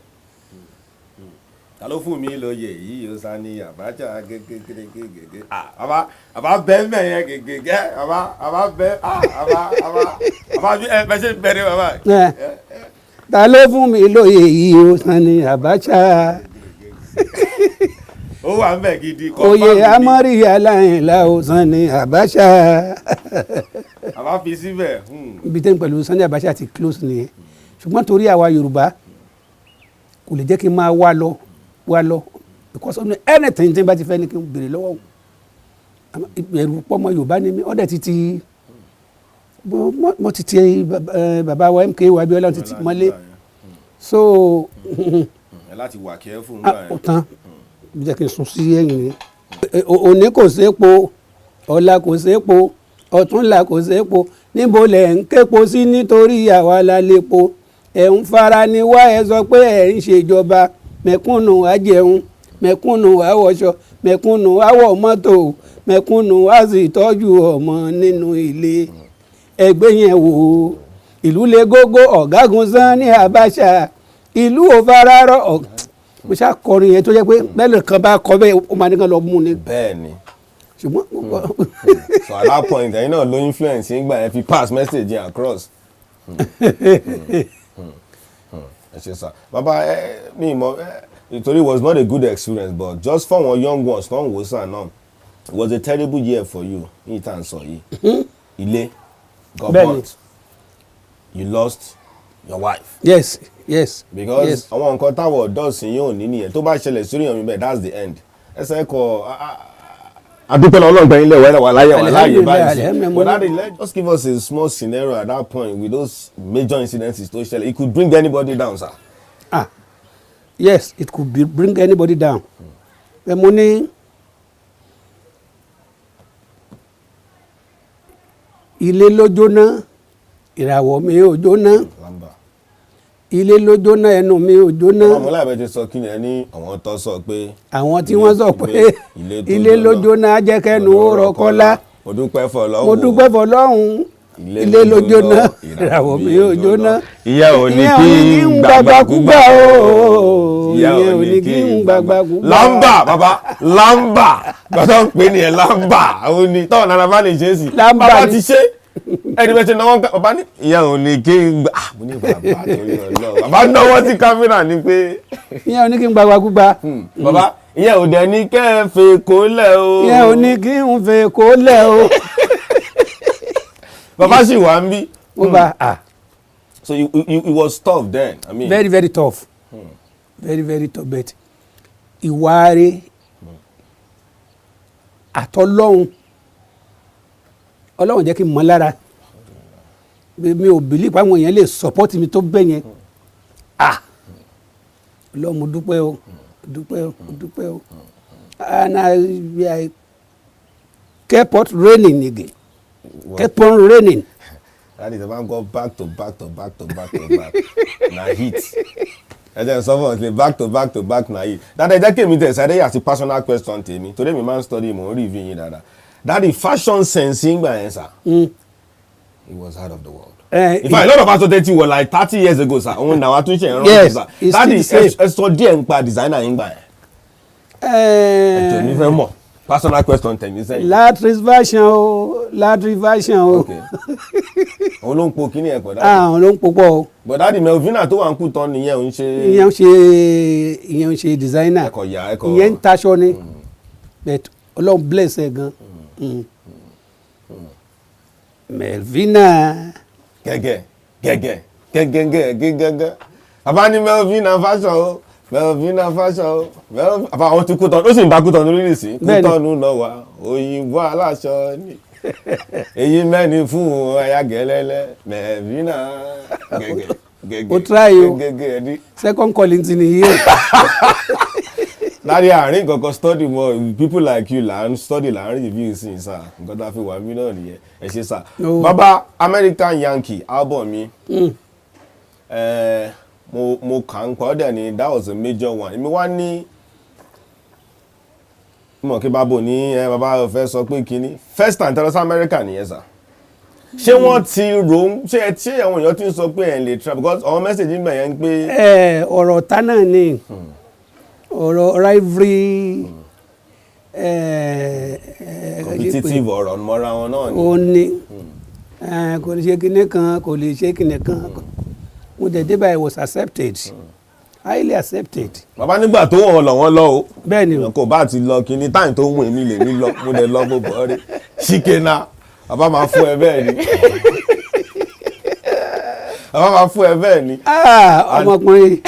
Ta ló fún mi lóye yìí ó? Sani Abacha gégégégégé. Ah, bàbá, bàbá bẹ́ẹ̀ mẹ́yẹn gégégé. Bàbá, bàbá bẹ́ẹ̀. Ah, bàbá, bàbá, bàbá, bí ẹ bẹ́ẹ̀ ṣe bẹ̀rẹ̀, bàbá. Ẹ, ta ló fún mi lóye yìí ó? Sani Abacha. Ó wà ń bẹ̀ gidi. Oyè amọ́rí aláìlá o, Sanni Abacha. Bàbá fi síbẹ̀. Ibi tẹ́ ń pẹ̀lú Sanni Abacha ti close nìyẹn, ṣùgbọ́n torí àwa Yorùbá kò lè jẹ́ kí n máa wá lọ wá lọ, because of anything tí n bá ti fẹ́ ni kí n béèrè lọ́wọ́ wọn. Àmọ́ ìbẹ̀rù pọ́mọ Yorùbá ni mí, ọ̀dẹ̀ títí mo ti ti bàbá wa MKO Abiola ti ti mọ́lé, so Ẹ láti wà careful ah, ńgbà ó yẹn. Tán bí jẹ́ kí n sùn sí ẹ̀yìn ni. Òní kò sépo, ọ̀la kò sépo, ọ̀túnla kò sépo, níbo lẹ̀ ń képo sí? Nítorí àwa la lépo, ẹ̀ ń fara ni wá. Ẹ sọ pé ẹ̀ ń ṣèjọba mẹ̀kúnnù, á jẹun mẹ̀kúnnù, á wọṣọ mẹ̀kúnnù, á wọ̀ mọ́tò mẹ̀kúnnù, á sì tọ́jú ọmọ nínú ilé. Ẹgbẹ́ yẹn wò ó, ìlú le gógó, ọ̀gágun Sanni Abacha, ìlú ò fararọ. Mo ṣáà kọrin yẹn tó jẹ́ pé bẹ́ẹ̀ kan bá kọ bẹ́ẹ̀, ó máa ní kán lọ mú ni. Bẹ́ẹ̀ ni. Ṣùgbọ́n So at that point, ẹ̀yin náà ló influence yín gbà yẹn fi pass message yẹn across. Ẹ ṣe sá bàbá. Ẹ mi mọ ẹ nítorí it was not a good experience, but just for àwọn young ones náà wò sàn náà, it was a terrible year for you ní ìta ń sọ yìí. Ilé got Bẹ́ẹ̀ni. burnt, you lost your wife. Yes. Because yes. àwọn nǹkan táwọn ọ̀dọ́ sì yóò ní nìyẹn, tó bá ṣẹlẹ̀ sórí èèyàn mi bẹ́ẹ̀, that's the end. Ẹsẹ̀ kọ adúpẹ́ lọ́wọ́ Ọlọ́run gbẹ̀yìn lẹ́wọ̀ wà láyé, wà láàyè Alhamdulillah, báyìí sí. alhamdulillah. But daddy, let just give us a small scenario at that point with those major incidences tó ṣẹlẹ̀. It could bring anybody down, sir. Ah yes, it could be, bring anybody down. Ẹ mo ní ilé ló jóná, ìràwọ̀ mi ò jóná. Lamba. Ilé ló jóná, ẹnu mi ò jóná. Àwọn ọmọláàbẹ ti sọ kí ni ẹ ní àwọn tó sọ pé Àwọn tí wọ́n sọ pé ilé tó ilé ló jóná á jẹ́ kẹ́nu ó rọkọ́lá. Mo dúpẹ́ fọlọ́hún. Mo dúpẹ́ fọlọ́hún, ilé ló jóná, ìràwọ̀ mi ò jóná. Ìyá ò ní Ìyẹn kí ò ní kí n gbàgbàkúgbà o, ìyá ìyẹn ò ní kí n gbàgbàkúgbà. Lamba bàbá, lamba gbọ́dọ̀ ń pè ní ẹ lamba, òun ni tọ́wọ̀n nana bá lè ṣe é sí. Lamba Bàbá ni. ti ṣe ẹni bẹ́ẹ̀ ṣe náwó bàbá ní ìyá ò ní kí n gbà. Ah, mo ní bàbá torí Ọlọ́run, bàbá náwó sí kámẹ́rà ni pé Ìyẹn ò ní kí n gbàgbàkúgbà. Bàbá, ìyẹn ò dẹ̀ ní kẹ́ ẹ fẹ́ kó lẹ̀ o. Ìyẹn ò ní kí n fẹ́ kó lẹ̀ o. Bàbá sì wà ń bí. Ó bá a So it was tough then, I mean. Very very tough, very very tough, but ìwà rẹ̀ àtọlọ́hun, Ọlọ́run jẹ́ kí n mọ̀ lára. Mi ò believe pé àwọn èèyàn lè support mi tó bẹ́ẹ̀ yẹn. Ah, Ọlọ́run, mo dúpẹ́ o, dúpẹ́ o, dúpẹ́ o. And I kept on raining again, kept on raining. That is the man go back to back to back to back to back na hit. Ẹ jẹ́ n sọ fún ọ pé back to back to back na hit. Dada, ẹ jẹ́ kí èmi tẹ̀ sáré àti personal question tèmi, torí èmi máa ń study, mò ń review yín dáadáa. Daddy, fashion sense yín gbà yẹn sà, it was out of the world. In fact, a lot of us tó ti were like 30 years ago, sir, òun náà wàá tún ṣe ìrántí. Yes, Sir, it's Daddy, still the same. ẹ sọ díẹ̀ nípa designer yín gbà yẹn. Ẹjọ́ mi fẹ́ mọ̀, personal question tẹ̀mí sẹ́yìn. Latrice version o, Latrice version o. Okay, òun ló ń po kíní ẹ̀ pọ̀, Daddy. Àwọn ló ń pòpọ̀ o. But Daddy, Melvina tó wà ń kú tán nìyẹn ò ń ṣe. Ìyẹn ń ṣe designer. Ẹ̀kọ́ yà ẹ̀kọ́. Ìyẹn ń taṣọ ni, but Ọlọ́run bless ẹ gan. Melvina. Gẹ́gẹ́ gẹ́gẹ́ gẹ́gẹ́ gẹ́gẹ́, bàbá ní Melvina fashion o, Melvina fashion o. Bàbá àwọn ti kú tán, ó sì ń bá kú tán lórí nìsín. Kú Bẹ́ẹ̀ni. tọ́nu náà wà, òyìnbó aláṣọ ni èyí mẹ́ni fún ẹ̀yà gẹ́lẹ́lẹ́. Melvina gẹ́gẹ́ gẹ́gẹ́. Ó try o. Gẹ́gẹ́ ẹni. Second calling ti nìyí o. Láàrin àárín kankan, study more people like you là ń study, là ń review sí sir. Nǹkan tá a fi wà mí náà nìyẹn. Ẹ ṣe sir. No. Bàbá, American Yankee album mi, mo kà ń pa ọ́ dẹ̀ ni, that was a major one. Èmi wá ní mọ̀ kí bábò ní ẹ bàbá ò fẹ́ sọ pé kínní first time tẹ́lẹ̀ sí America nìyẹn sir. Ṣé wọ́n ti rò ó, ṣé ẹ ṣé àwọn èèyàn ti ń sọ pé ẹ̀ ń lè try, because àwọn message ń bẹ̀ yẹn ń pé. Ẹ ọ̀rọ̀ ọ̀tá náà ni, ọ̀rọ̀ rivalry ẹ ẹ Competitive ọ̀rọ̀ mọ́ra wọn náà ni. Ó ní kò lè ṣe kinní kan, kò lè ṣe kinní kan. Mo dẹ̀ débà, I was accepted. Highly accepted. Bàbá, nígbà tó wọ̀n lọ, wọ́n lọ o. Bẹ́ẹ̀ ni o. Kò bá ti lọ kíní táyì tó ń wù mí lèmi lọ, mo dẹ̀ lọ, mo bọ̀ rí ṣìkẹ́nà. Bàbá máa fún ẹ bẹ́ẹ̀ ni, bàbá máa fún ẹ bẹ́ẹ̀ ni. Ah, ọmọkùnrin.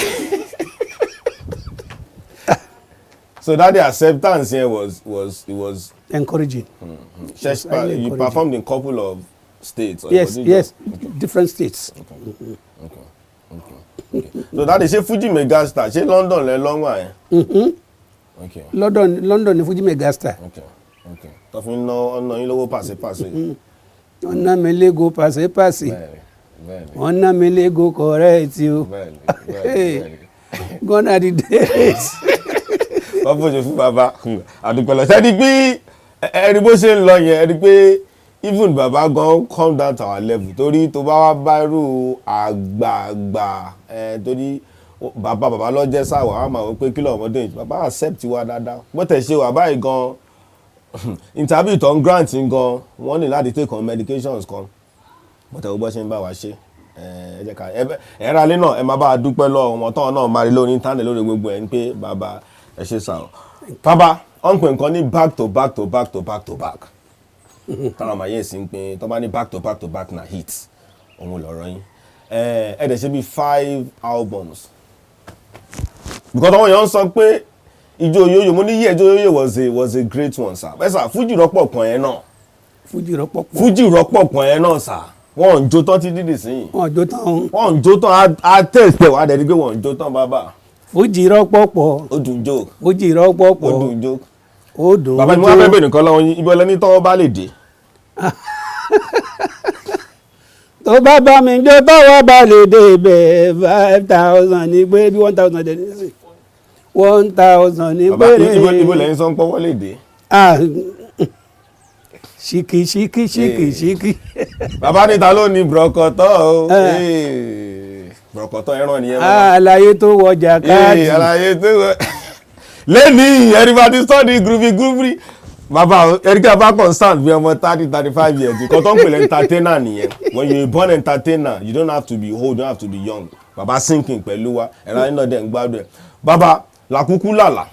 So that the acceptance here was it was Encouraging. Church, Highly you encouraging. Performed in couple of states or Yes. was it Yes, different states. So that is, ṣé Fuji Megastar, ṣé London lẹ lọ́wọ́ yẹn? Mhm. Okay. London ní Fuji Megastar. Okay, tó fi ń ná ọ̀nà yín lówó pàṣípàṣí. Wọ́n ná mi légo pàṣípàṣí. Bẹ́ẹ̀ni. Wọ́n ná mi légo correct o. bẹ́ẹ̀ni bẹ́ẹ̀ni bẹ́ẹ̀ni. Gone are the days. Wọ́n bójú fún bàbá àdúpẹ́lọ ṣẹ́ni pé ẹni bó ṣe ń lọ yẹn, ẹni pé even bàbá gan come down to our level, torí tó bá wá bá irú àgbààgbà ẹ, torí bàbá bàbá lọ jẹ́ sáwà, á máa wọ pé kí lọ́mọdé yìí, bàbá accept wa dáadáa. Bó tẹ̀ ṣe wà báyìí gan, interview tó ń grant gan, wọ́n ní láti take on medications kan, bó tẹ̀ bó ṣe ń bá wa ṣe, ẹ jẹ́ ká ẹ ra ilé náà, ẹ máa bá a dúpẹ́ lọ́wọ́ wọn tán náà, máa rí lórí internet, lórí gbogbo ẹ̀ ń pé bàbá ẹ ṣe sà ọ́. Bàbá, wọ́n ń pè nǹkan ní back to back to back to back to back, táwọn ọmọ yẹn sì ń pín tó bá ní back to back to back na hit òun lọ̀rọ̀ yín. Ẹ dẹ̀ ṣe bí five albums, because àwọn èèyàn ń sọ pé ijó yoyo, mo ní yí ẹjọ́ yoyo was a great one, sir. Ẹ sà, Fújì rọ́pọ̀ kan yẹn náà. Fújì rọ́pọ̀ pọ̀. Fújì rọ́pọ̀ kan yẹn náà sà, wọ́n ń jó tán títí dì sí. Wọn jó tán o. Wọ́n ń jó tán, á tẹ̀sítẹ̀ wá dẹ̀ di pé wọ́n ń jó tán, bàbá. Fújì rọ́pọ̀ pọ̀. Ó dùn jó. Fújì rọ́pọ̀ Ó pọ̀. dùn jó. Ó dùn. Bàbá mi, wọ́n fẹ́ bèrè nǹkan lọ́wọ́ yín. Ibi ọlẹ́ni tọ́wọ́ bá lè dé. Tó bá bá mi jó, tọ́wọ́ bá lè dé ibẹ̀, 5,000 ní pé bí 1,000 dẹ̀ nísìn, 1,000 ní Bàbá, péré. ibo lẹ́yìn sọ ń pọ́wọ́ lè dé? Ah, ṣìkì ṣìkì ṣìkì ṣìkì. Bàbá, níta ló ní brọ̀kọ̀tọ̀ o? Brọ̀kọ̀tọ̀ ẹran nìyẹn, bàbá. Àlàyé tó wọjà káàdì. Àlàyé tó wọ lẹ́nìí, everybody study groovy groovy. Bàbá, ẹ̀ríkà bá concern bí ọmọ 30, 35 years, nǹkan tó ń pè lẹ́ entertainer nìyẹn. When you a born entertainer, you don't have to be old, you don't have to be young. Bàbá sinking pẹ̀lú wa, ẹ̀rọ ayé náà dẹ̀ ń gbádùn ẹ̀. Bàbá, làkúkú làlà.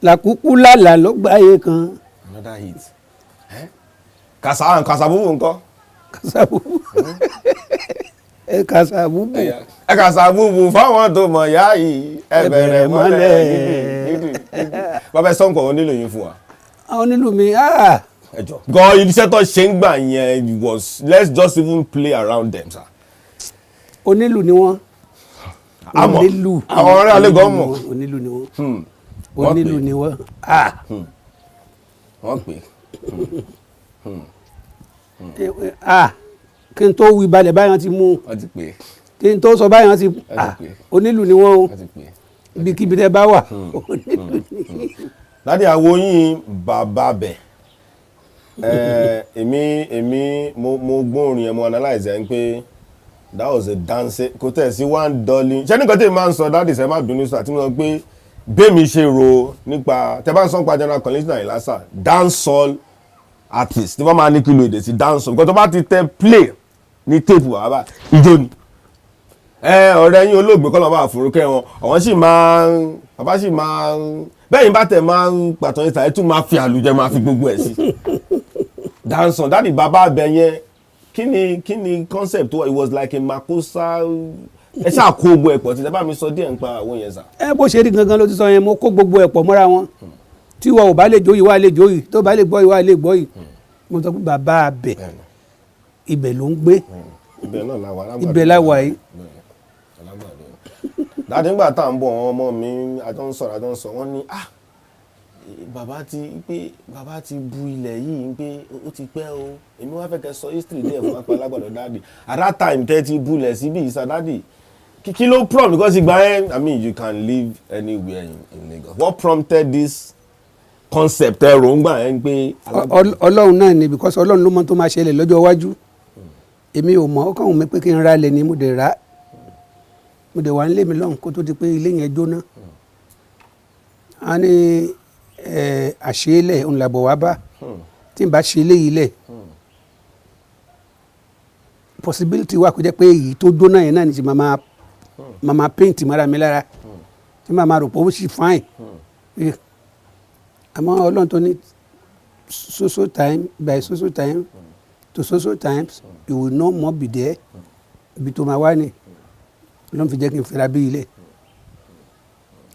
Làkúkú làlà ló gbáyé kan. Another hit. Kàṣà kàṣàbùbù ńkọ́? Kàṣàbùbù, ẹ kàṣàbùbù. Ẹ kàṣàbùbù fáwọn tó mọ̀ yá yìí, ẹ bẹ̀rẹ̀ mọ́lẹ̀ gidi gidi. Bàbá, ẹ sọ́nkọ̀ onílò yín fún wa. Àwọn onílù mi, ah. Ẹ jọ gan, iṣẹ́ tó ṣe ń gbà yẹn was, let's just even play around them, sir. Onílù ni wọ́n. Àmọ́ Onílù. àwọn ọ̀rẹ́ alẹ́ gan mọ̀. Onílù ni wọ́n. Wọ́n Onílù pè. ni wọ́n, ah. Wọ́n pè. Ah, kí n tó wí balẹ̀ báyọ̀ ti mú. Wọ́n ti pè. Kí n tó sọ báyọ̀ ti, ah, pè. Onílù ni wọ́n o. Wọ́n ti pè. Ibikíbi tẹ́ bá wà, onílù ni. Daddy, àwo yín bàbá bẹ̀, èmi mo gbóòórùn yẹn, mo analyse ẹ̀ ń pé that was a dance, kò tẹ̀ sí one dolly. Ṣé nǹkan tí èmi máa ń sọ, daddy, ṣe má bínú sọ, àti mo sọ pé bẹ́ẹ̀mi ṣe ro nípa tẹ bá ń sọ nípa General Kollington Ayinla sà, dancehall artist tí wọ́n máa ní kí lo èdè sí dancehall, nǹkan tó bá ti tẹ play ní tape wàhálà ijó ni. Ẹ ọ̀rẹ́ yín olóògbé kọ́ lọ́ọ́ bá àforúkẹ́ wọn, àwọn sì máa ń, bàbá sì máa ń bẹ́ẹ̀ yín bá tẹ̀ máa ń pàtó yín, tàyẹ̀ tún máa fi àlùjẹ, máa fi gbogbo ẹ̀ sí dancehall. Daddy, bàbá abẹ yẹn, kí ni concept tó? It was like a makossa. Ẹ ṣáà kó gbogbo ẹ̀ pọ̀ tí ẹ bá mi sọ díẹ̀ nípa àwọn yẹn sà. Ẹ bó ṣe rí gangan ló ti sọ yẹn. Mo kó gbogbo ẹ̀ pọ̀ mọ́ra wọn. Tí ìwọ ò bá lè jó yìí, wà lè jó yìí, tó bá lè gbọ́ yìí, wà lè gbọ́ yìí. Mo sọ pé bàbá abẹ, ibẹ̀ ló ń gbé. Ibẹ̀ náà la wà, Alágbàdo. Ibẹ̀ la wà yìí. Alágbàdo. Daddy, nígbà tá à ń bọ̀, àwọn ọmọ mi àjọ ń sọ̀rọ̀, àjọ ń sọ, wọ́n ní, ah, bàbá ti pé, bàbá ti bu ilẹ̀ yìí pé ó ti pẹ́ o. Èmi wá fẹ́ kẹ́ sọ history díẹ̀ fún apá Alágbàdo. Daddy, at that time tẹ́ ti bulẹ̀ síbí ìsà, daddy, kí ló prompt? Because ìgbà yẹn, I mean, you can live anywhere in Lagos. What prompted this concept, èròǹgbà yẹn pé Alágbàdo? Ọlọ́run náà ni, because Ọlọ́run ló mọ tó máa ṣẹlẹ̀ lọ́jọ́ iwájú. Èmi ò mọ̀. Ó kàn wù mí pé kí n ra ilẹ̀ ni, mo dẹ̀ rà á, mo dẹ̀ wà nílé mi lọ́hùn kó tó di pé ilé yẹn jóná. A ní àṣeélẹ̀ òun làbọ̀ wá bá tí n bá ṣe eléyìí lẹ̀, possibility wà kó jẹ́ pé èyí tó jóná yẹn náà ní ti máa máa paint mọ́ra mi lára. Tí màá máa rò pé ó sì fine. Àmọ́ Ọlọ́run tó ní so so time by so so time to so so times you will no more be there, ibi tó máa wá ní Ọlọ́run fi jẹ́ kí n fira bí ilẹ̀.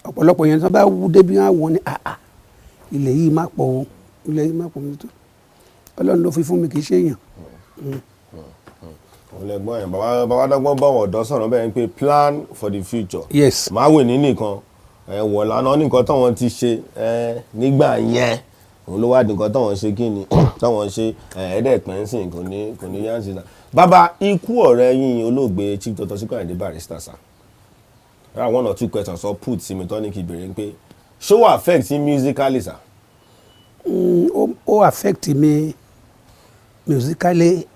Ọ̀pọ̀lọpọ̀ yẹn tó bá wú débi wọn wọ́n ní, "Àà, ilẹ̀ yìí má pọ̀ o, ilẹ̀ yìí má pọ̀." Mi tó Ọlọ́run ló fi fún mi, kì í ṣe èèyàn. Òun lẹ gbọ́n yẹn. Bàbá, bàbá dọ́gbọ́n bá wọn ọ̀dọ́ sọ̀rọ̀ bẹ́ẹ̀ ni pé plan for the future. Máa wè ní nìkan ẹ wọ̀ lánàá ní nǹkan táwọn ti ṣe ẹ nígbà yẹn, òun ló wá di nǹkan táwọn ṣe, kí ni táwọn ṣe ẹ ẹ̀ẹ́dẹ̀pẹ́ ń sìn kò ní yá ń ṣe sá. Bàbá, ikú ọ̀rẹ́ yín, olóògbé Chief Dr. Sikiru Ayinde Barrister sir, there are one or two questions or put sí mi tán ní kí n béèrè pé ṣó wà affect yín musically, sir? Ó affect me musically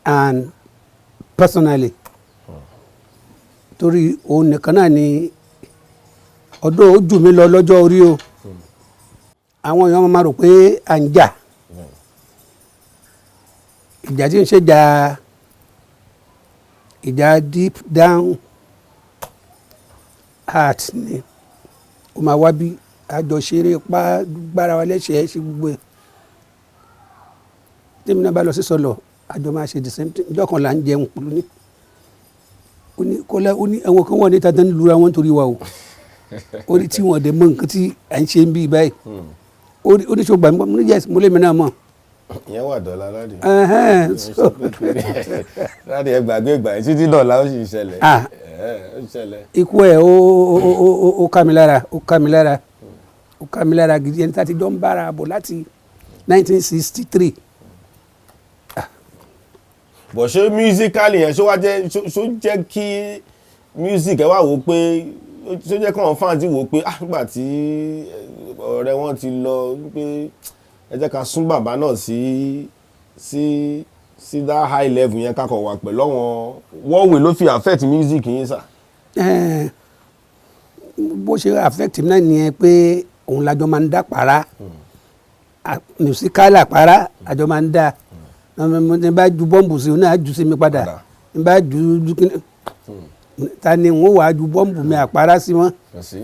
and personally, torí òun nìkan náà ni ọdún ó jù mí lọ lọ́jọ́ orí o. Àwọn èèyàn máa rò pé à ń jà, ìjà tí ń ṣe jà, ìjà deep down heart ni. Ó máa wá bí àjọṣeré pa gbára wa lẹ́sẹ̀ẹ́ ṣe gbogbo ẹ̀. Tèmi náà bá lọ sí sọlọ, àjọ máa ṣe the same thing. Ìjọ kan là ń jẹun pẹ̀lú ní, ó ní kọ́lá, ó ní àwọn kan wà níta tán lura wọn torí wa o. Ó ní tí wọn dẹ̀ mọ nǹkan tí à ń ṣe ń bí báyìí. Ó ní ṣe gbà mí? Mo ní yes, mo lé mi náà mọ̀. Ìyẹn wà dọ́là láti. Ẹhẹ́n, Láti ẹ gbàgbé ìgbà yẹn títí dọ̀là, ó sì ṣẹlẹ̀. Ah. Ẹ̀, ó ṣẹlẹ̀. Ikú ẹ̀ ó ká mi lára, ó ká mi lára, ó ká mi lára gidi. Ẹni tá a ti jọ ń bára bọ̀ láti 1963. Bọ̀ ṣé musically yẹn, ṣó wá jẹ́ ṣó jẹ́ kí music ẹ wá wò ó pé ṣó jẹ́ káwọn fans wò ó pé, ah, nígbà tí ọ̀rẹ́ wọn ti lọ, pé ẹ jẹ́ ká sún bàbá náà sí that high level yẹn, ká kàn wà pẹ̀lú àwọn what way ló fi affect music yín, sir? Bó ṣe affect mi náà nìyẹn, pé òun lájọ máa ń dá para musical, àpárá àjọ máa ń dá. Ní bá ju bọ́ǹbù sí, òun náà á ju sí mi padà. Padà. Ní bá ju kíní, ta ni n ó wàá ju bọ́ǹbù mi àpárá sí wọn? Kò sí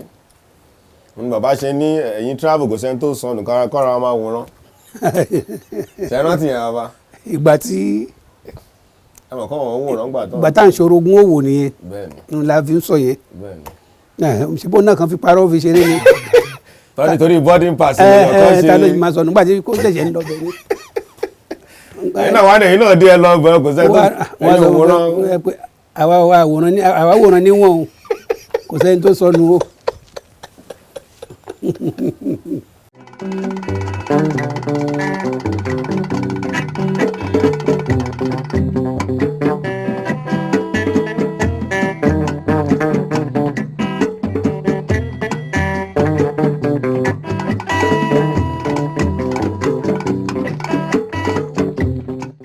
ní bàbá ṣe ní ẹ̀yìn travel, kò sẹ́ni tó sọnù, kára kọ́ra máa wòran. Ṣe é rántí yẹn, bàbá? Ìgbà tí Ẹ mọ̀ kọ́ wọn wòran gbà tán. Ìgbà tá à ń ṣorogún òwò nìyẹn. Bẹ́ẹ̀ni. N la fi ń sọ yẹn. Bẹ́ẹ̀ni. Ṣe bó náà kan fi parọ́ fi ṣeré ni. Tọ́ni torí boarding pass ẹ ni ọkọ ẹ, ta ló ṣe. máa sọ nígbà tí kò ṣẹ̀ṣẹ̀ ń lọ bẹ̀ ni. Ẹ̀yin náà wà ní, ẹ̀yin náà dé, ẹ lọ bẹ̀, kò sẹ́ni tó Wọ́n ẹ̀yin sọ òwòrán. pé àwa àwòrán ní, àwa wòrán níwọ̀n o, kò sẹ́ni tó sọnù o.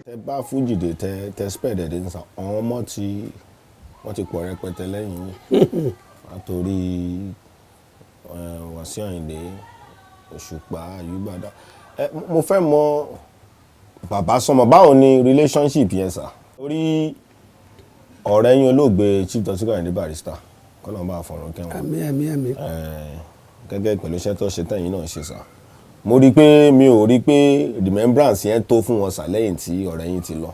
Tẹ bá fújì dé, tẹ spread ẹ̀ dé nísà, àwọn ọmọ tí wọ́n ti pọ̀ rẹpẹtẹ lẹ́yìn yín látòrí Wàsíù Àyìndé, Òṣùpá, Àyùbádà. Ẹ mo fẹ́ mọ bàbá sọmọ, báwo ni relationship yẹn, sir? Orí ọ̀rẹ́ yín, olóògbé Chief Dr. Àyìndé Barrister, kọ́lọ́n bá fọ̀rọ̀ kẹ́wọ̀n. Àmín, àmín, àmín. Gẹ́gẹ́ pẹ̀lú iṣẹ́ tó ṣe tẹ̀yìn náà ṣe, sir, mo rí i pé mi ò rí i pé remembrance yẹn tó fún wọn, sir, lẹ́yìn tí ọ̀rẹ́ yín ti lọ.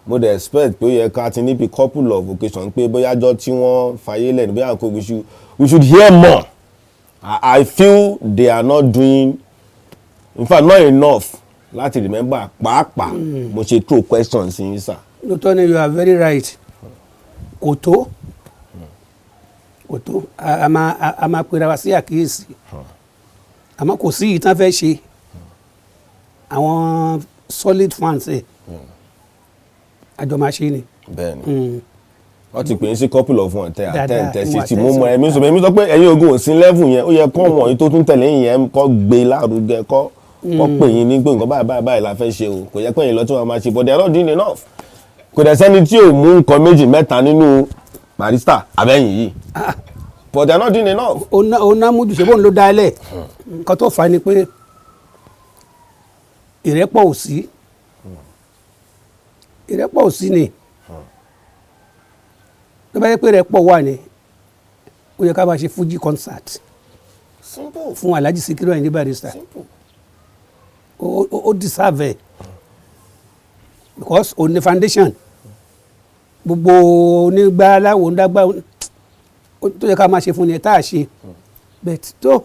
Mo dẹ̀ expect pé ó yẹ ká ti níbi couple of occasion pé bóyá ọjọ́ tí wọ́n fayé lẹ̀ ní bóyá kò we should hear more. I feel they are not doing, in fact not enough láti remember pàápàá. Mo ṣe throw questions sí yín, sir. Lóòótọ́ ni, you are very right. Kò tó, kò tó. A máa pera wa sí àkíyèsí, àmọ́ kò sí ìtàn fẹ́ ṣe àwọn solid fans ẹ̀, àjọ máa ṣe ni. Bẹ́ẹ̀ni, wọ́n ti pè é sí couple of one tẹ Dáadáa, attend tẹ mo sí ti mú attend mọ sí. ẹ̀mí sọ pé ẹ̀yin ogun ò sí level yẹn, ó yẹ kọ́ wọ̀nyí tó tún tẹ̀lé yín yẹn kọ́ gbé lárugẹ, kọ́ pè yín ní pé nǹkan báyìí báyìí báyìí la fẹ́ ṣe o. Kò yẹ pé ẹ̀yin lọ tí wọ́n máa ṣe, but they are not doing enough. Kò dẹ̀ sẹ́ni tí ò mú nǹkan méjì mẹ́ta nínú Barrister abẹ́yìn yìí, but they are not doing enough. Ó ná mójú ṣe bóun ló dá lẹ̀. Nǹkan tó fà á ni pé ìrẹ́pọ̀ ò sí, ìrẹ́pọ̀ ò sí ni. Tó bá yẹ pé ìrẹ́pọ̀ wà ní Ó yẹ ká máa ṣe Fuji concert Simple. fún Alhaji Sikiru Ayinde Barrister. Simple. Ó deserve ẹ̀ because òun ní foundation gbogbo onígbà aláwo ńdágbà tó yẹ ká máa ṣe fún ni ẹ tá a ṣe. But tó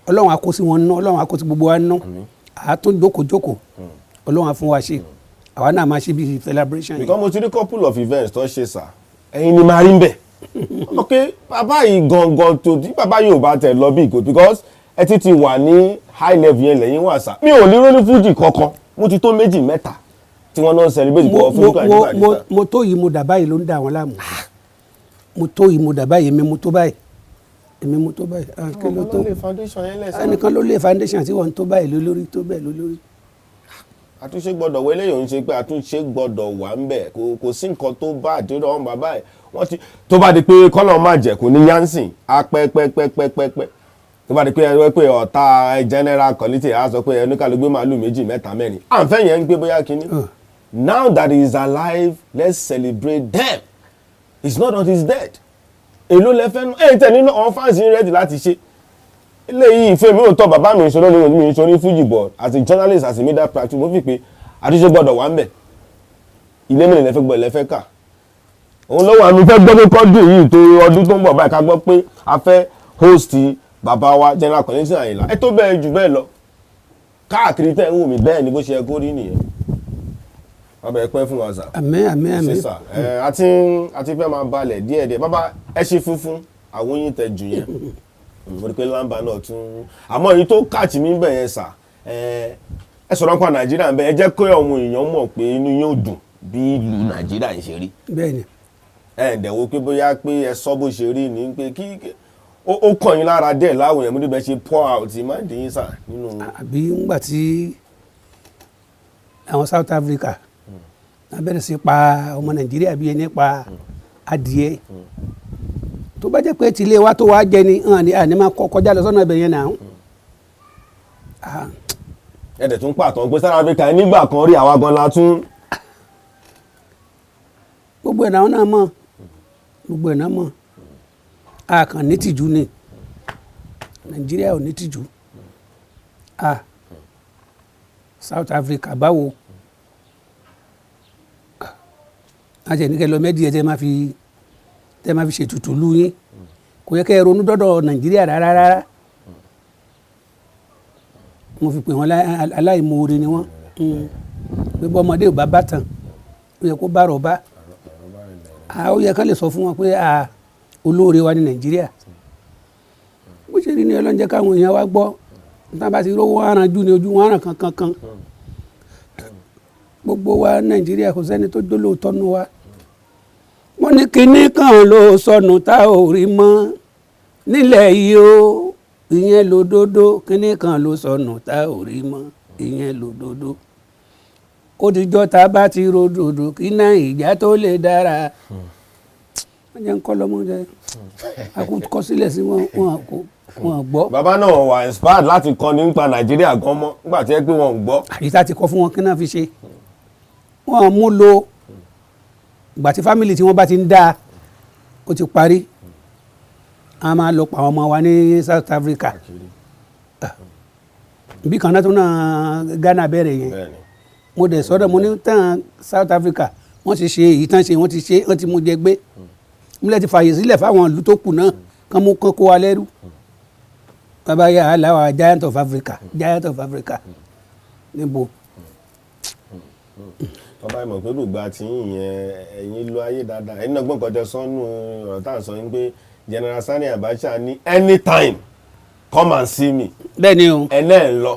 Ọlọ́run á kó sí wọn nú, Ọlọ́run á kó sí gbogbo wa nú, àá tún jókòó jókòó, Ọlọ́run á fún wa ṣe, àwa náà máa ṣe bí celebration yìí. Because mo ti rí couple of events tó ṣe sà, ẹ̀yin ni màá rí ń bẹ̀. Ok, bàbá yìí gangan tó tí bàbá yìí ò bá tẹ̀ lọ bí ìgò, because ẹ ti wà ní high level yẹn lẹ́yìn wà sà. Mi ò ní rí ní fújì kankan, mo ti tó méjì mẹ́ta tí wọ́n náà celebrate kọ́ fún Sikiru Ayinde Barrister. Mo tó yìí, mo dà báyìí ló ń dà wọ́n láàmú. Mo tó yìí, mo dà báyìí, èmi mo tó báyìí, èmi mo tó báyìí. Ah, kí ló tó? Ló lè foundation yẹn lẹ́sẹ̀. Ẹnìkan ló lé foundation tí wọ́n tó báyìí lé lórí, tó bẹ́ẹ̀ lé lórí. Àtúnṣe gbọ́dọ̀ wọ eléyìí, ò ń ṣe pé àtúnṣe gbọ́dọ̀ wà ń bẹ̀. Kò sí nǹkan tó bá àdéhùn àwọn bàbá ẹ̀ wọ́n ti tó bá di pé kọ́lọ̀ má jẹ́ kò ní yánsìn á pẹ́ pẹ́ pẹ́ pẹ́ pẹ́ pẹ́, tó bá di pé ẹ pé ọ̀tá general quality á sọ pé ẹnu kálù gbé màálù méjì mẹ́ta mẹ́rin, à ń fẹ́ yẹn ń gbé bóyá kínní. Now that he is alive, let's celebrate them. It's not that he's dead. Èló lẹ fẹ́ nú ẹ̀ tẹ̀ nínú àwọn fans yín ready láti ṣe eléyìí? Ìfẹ́ mi ò tọ́ bàbá mi ìṣòro ní mi ìṣòro ní fújì, but as a journalist, as a media practitioner, mo fi pé àtúnṣe gbọ́dọ̀ wà ń bẹ̀. Ilé mélòó lẹ fẹ́ gbọ́ lẹ fẹ́ kà? Òun ló wà mí fẹ́ gbọ́ pé kọ́dún yìí tó ọdún tó ń bọ̀ báyìí, ká gbọ́ pé a fẹ́ host bàbá wa General Kollington Àyìnlá. Ẹ tó bẹ́ẹ̀ jù bẹ́ẹ̀ lọ káàkiri tẹ́ ń wò mí, bẹ́ẹ̀ ni bó ṣe yẹ kó rí nìyẹn. Bàbá, ẹ pẹ́ fún wa sà. Àmín, àmín, àmín. Ṣe sà ẹ àti fẹ́ máa balẹ̀ díẹ̀díẹ̀. Bàbá, ẹ ṣe funfun àwọn yín tẹ jù yẹn, mo rí pé lámbà náà tún, àmọ́ èyí tó kàchì mí bẹ̀ yẹn sà, ẹ sọ̀rọ̀ nípa Nàìjíríà ń bẹ. Ẹ jẹ́ kó àwọn èèyàn mọ̀ pé inú yín ò dùn bí ìlú Nàìjíríà ń ṣe rí. Bẹ́ẹ̀ ni. Ẹ ǹdẹ̀ wo pé bóyá pé ẹ sọ bó ṣe rí ni pé kí ó kàn yín lára díẹ̀ láwọn èèyàn, mo níbẹ̀ ṣe pour out mind yín sà nínú. Àbí ńgbà tí àwọn South Africa wọ́n bẹ̀rẹ̀ sí pa ọmọ Nàìjíríà bí ẹni pa adìẹ, tó bá jẹ́ pé tilé wa tó wá jẹ ni hàn ní àní máa kọjá lọ sọ́nà ibẹ̀ yẹn náà. Ah, Ẹ dẹ̀ tún pàtó pé South Africa nígbà kan rí àwa gan la tún. Gbogbo ẹ̀ náà náà mọ̀, gbogbo ẹ̀ náà mọ̀. A kàn ní tìjú ni, Nàìjíríà ò ní tìjú. Ah, South Africa báwo? A jẹ́ ní kẹ́ lọ mẹ́díẹ̀ tẹ́ máa fi ṣètùtù lú yín, kò yẹ kẹ́ ẹ ronú dọ́dọ̀ Nàìjíríà rárá rárá. Mo fi pè wọ́n aláìmoore ni wọ́n. Pé bọ́mọdé ò bá bá tàn, ó yẹ kó bá rọ̀ bá. Ah, ó yẹ ká lè sọ fún wọn pé ah, olóore wa ní Nàìjíríà. Bó ṣe rí ni. Ọlọ́run jẹ́ káwọn èèyàn wa gbọ́. Nígbà bá ti rówó aranjú ni ojú wọn aràn kankan kan. Gbogbo wa Nàìjíríà, kò sẹ́ni tó jólóòtọ́ nu wa. Wọ́n ní kinní kan ló sọnù tá ò rí mọ́ nílẹ̀ yìí o, ìyẹn lòdodo. Kinní kan ló sọnù tá ò rí mọ́, ìyẹn lòdodo. Ó dijọ́ tá a bá ti rodòdò kí Nàìjà tó lè dára. Wọ́n jẹ́ ń kọ́ lọ́mọ jẹ́ a kò kọ́ sílẹ̀ sí wọn, wọn kò wọn gbọ́. Bàbá náà wà inspired láti kọ́ nípa Nàìjíríà gan mọ́ nígbà tí ẹ pé wọn ò gbọ́. Àyíká ti kọ́ fún wọn, kí náà fi ṣe wọn mú lo ìgbà tí family tí wọ́n bá ti ń dáa, ó ti parí. A máa lọ pa àwọn ọmọ wa ní South Africa bí kan náà tó náà Ghana bẹ̀rẹ̀ yẹn. Mo dẹ̀ sọ́dọ̀ mo ní tán South Africa, wọ́n ti ṣe èyí tán ṣe, wọ́n ti ṣe, wọ́n ti mú jẹ gbé múlẹ̀, ti fààyè sílẹ̀ fáwọn ìlú tó kù náà kán mú kán kó wa lẹ́rú. Bàbá yà á láwa giant of Africa, giant of Africa níbo? Tọ́ba ìmọ̀ pé gbogbo àti yìnyẹn ẹ̀yin lo ayé dáadáa, ẹ̀yin náà gbọ́n nǹkan tẹ sọ́nù ọ̀rọ̀ tá à ń sọ yín pé General Sani Abacha ní anytime come and see me. Bẹ́ẹ̀ ni o. Ẹ náà ń lọ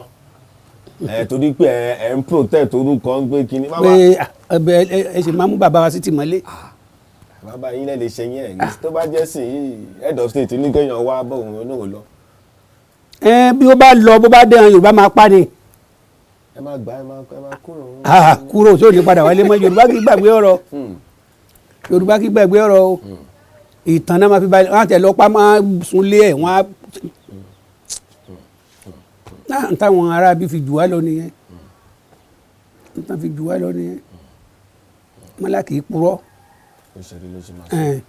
ẹ torí pé ẹ ń protect orúkọ ń gbé kínní. Pé ẹbẹ ẹ ṣe máa mú bàbá wa sí tìmọ́lé. Bàbá yín lẹ lè ṣe yẹn, tó bá jẹ́ sí yìí, head of state ní kéèyàn wá bọ̀, òun náà lọ. Ẹ bí ó bá lọ, bó bá dé, àwọn Yorùbá máa pa ni. Ẹ má gbà, ẹ má kúrò. Ah, kúrò tí ò ní padà wálé mọ́. Yorùbá kì í gbàgbé ọ̀rọ̀, Yorùbá kì í gbàgbé ọ̀rọ̀ o. Ìtàn náà máa fi balẹ̀, wọ́n á tẹ̀ lọ pa, máa sunlé ẹ̀, wọ́n á náà táwọn ará bí fi jù wá lọ nìyẹn, tán fi jù wá lọ nìyẹn. Mọ́lá kì í purọ́. Ó ṣe rí ló ṣe máa sọ. Ẹ̀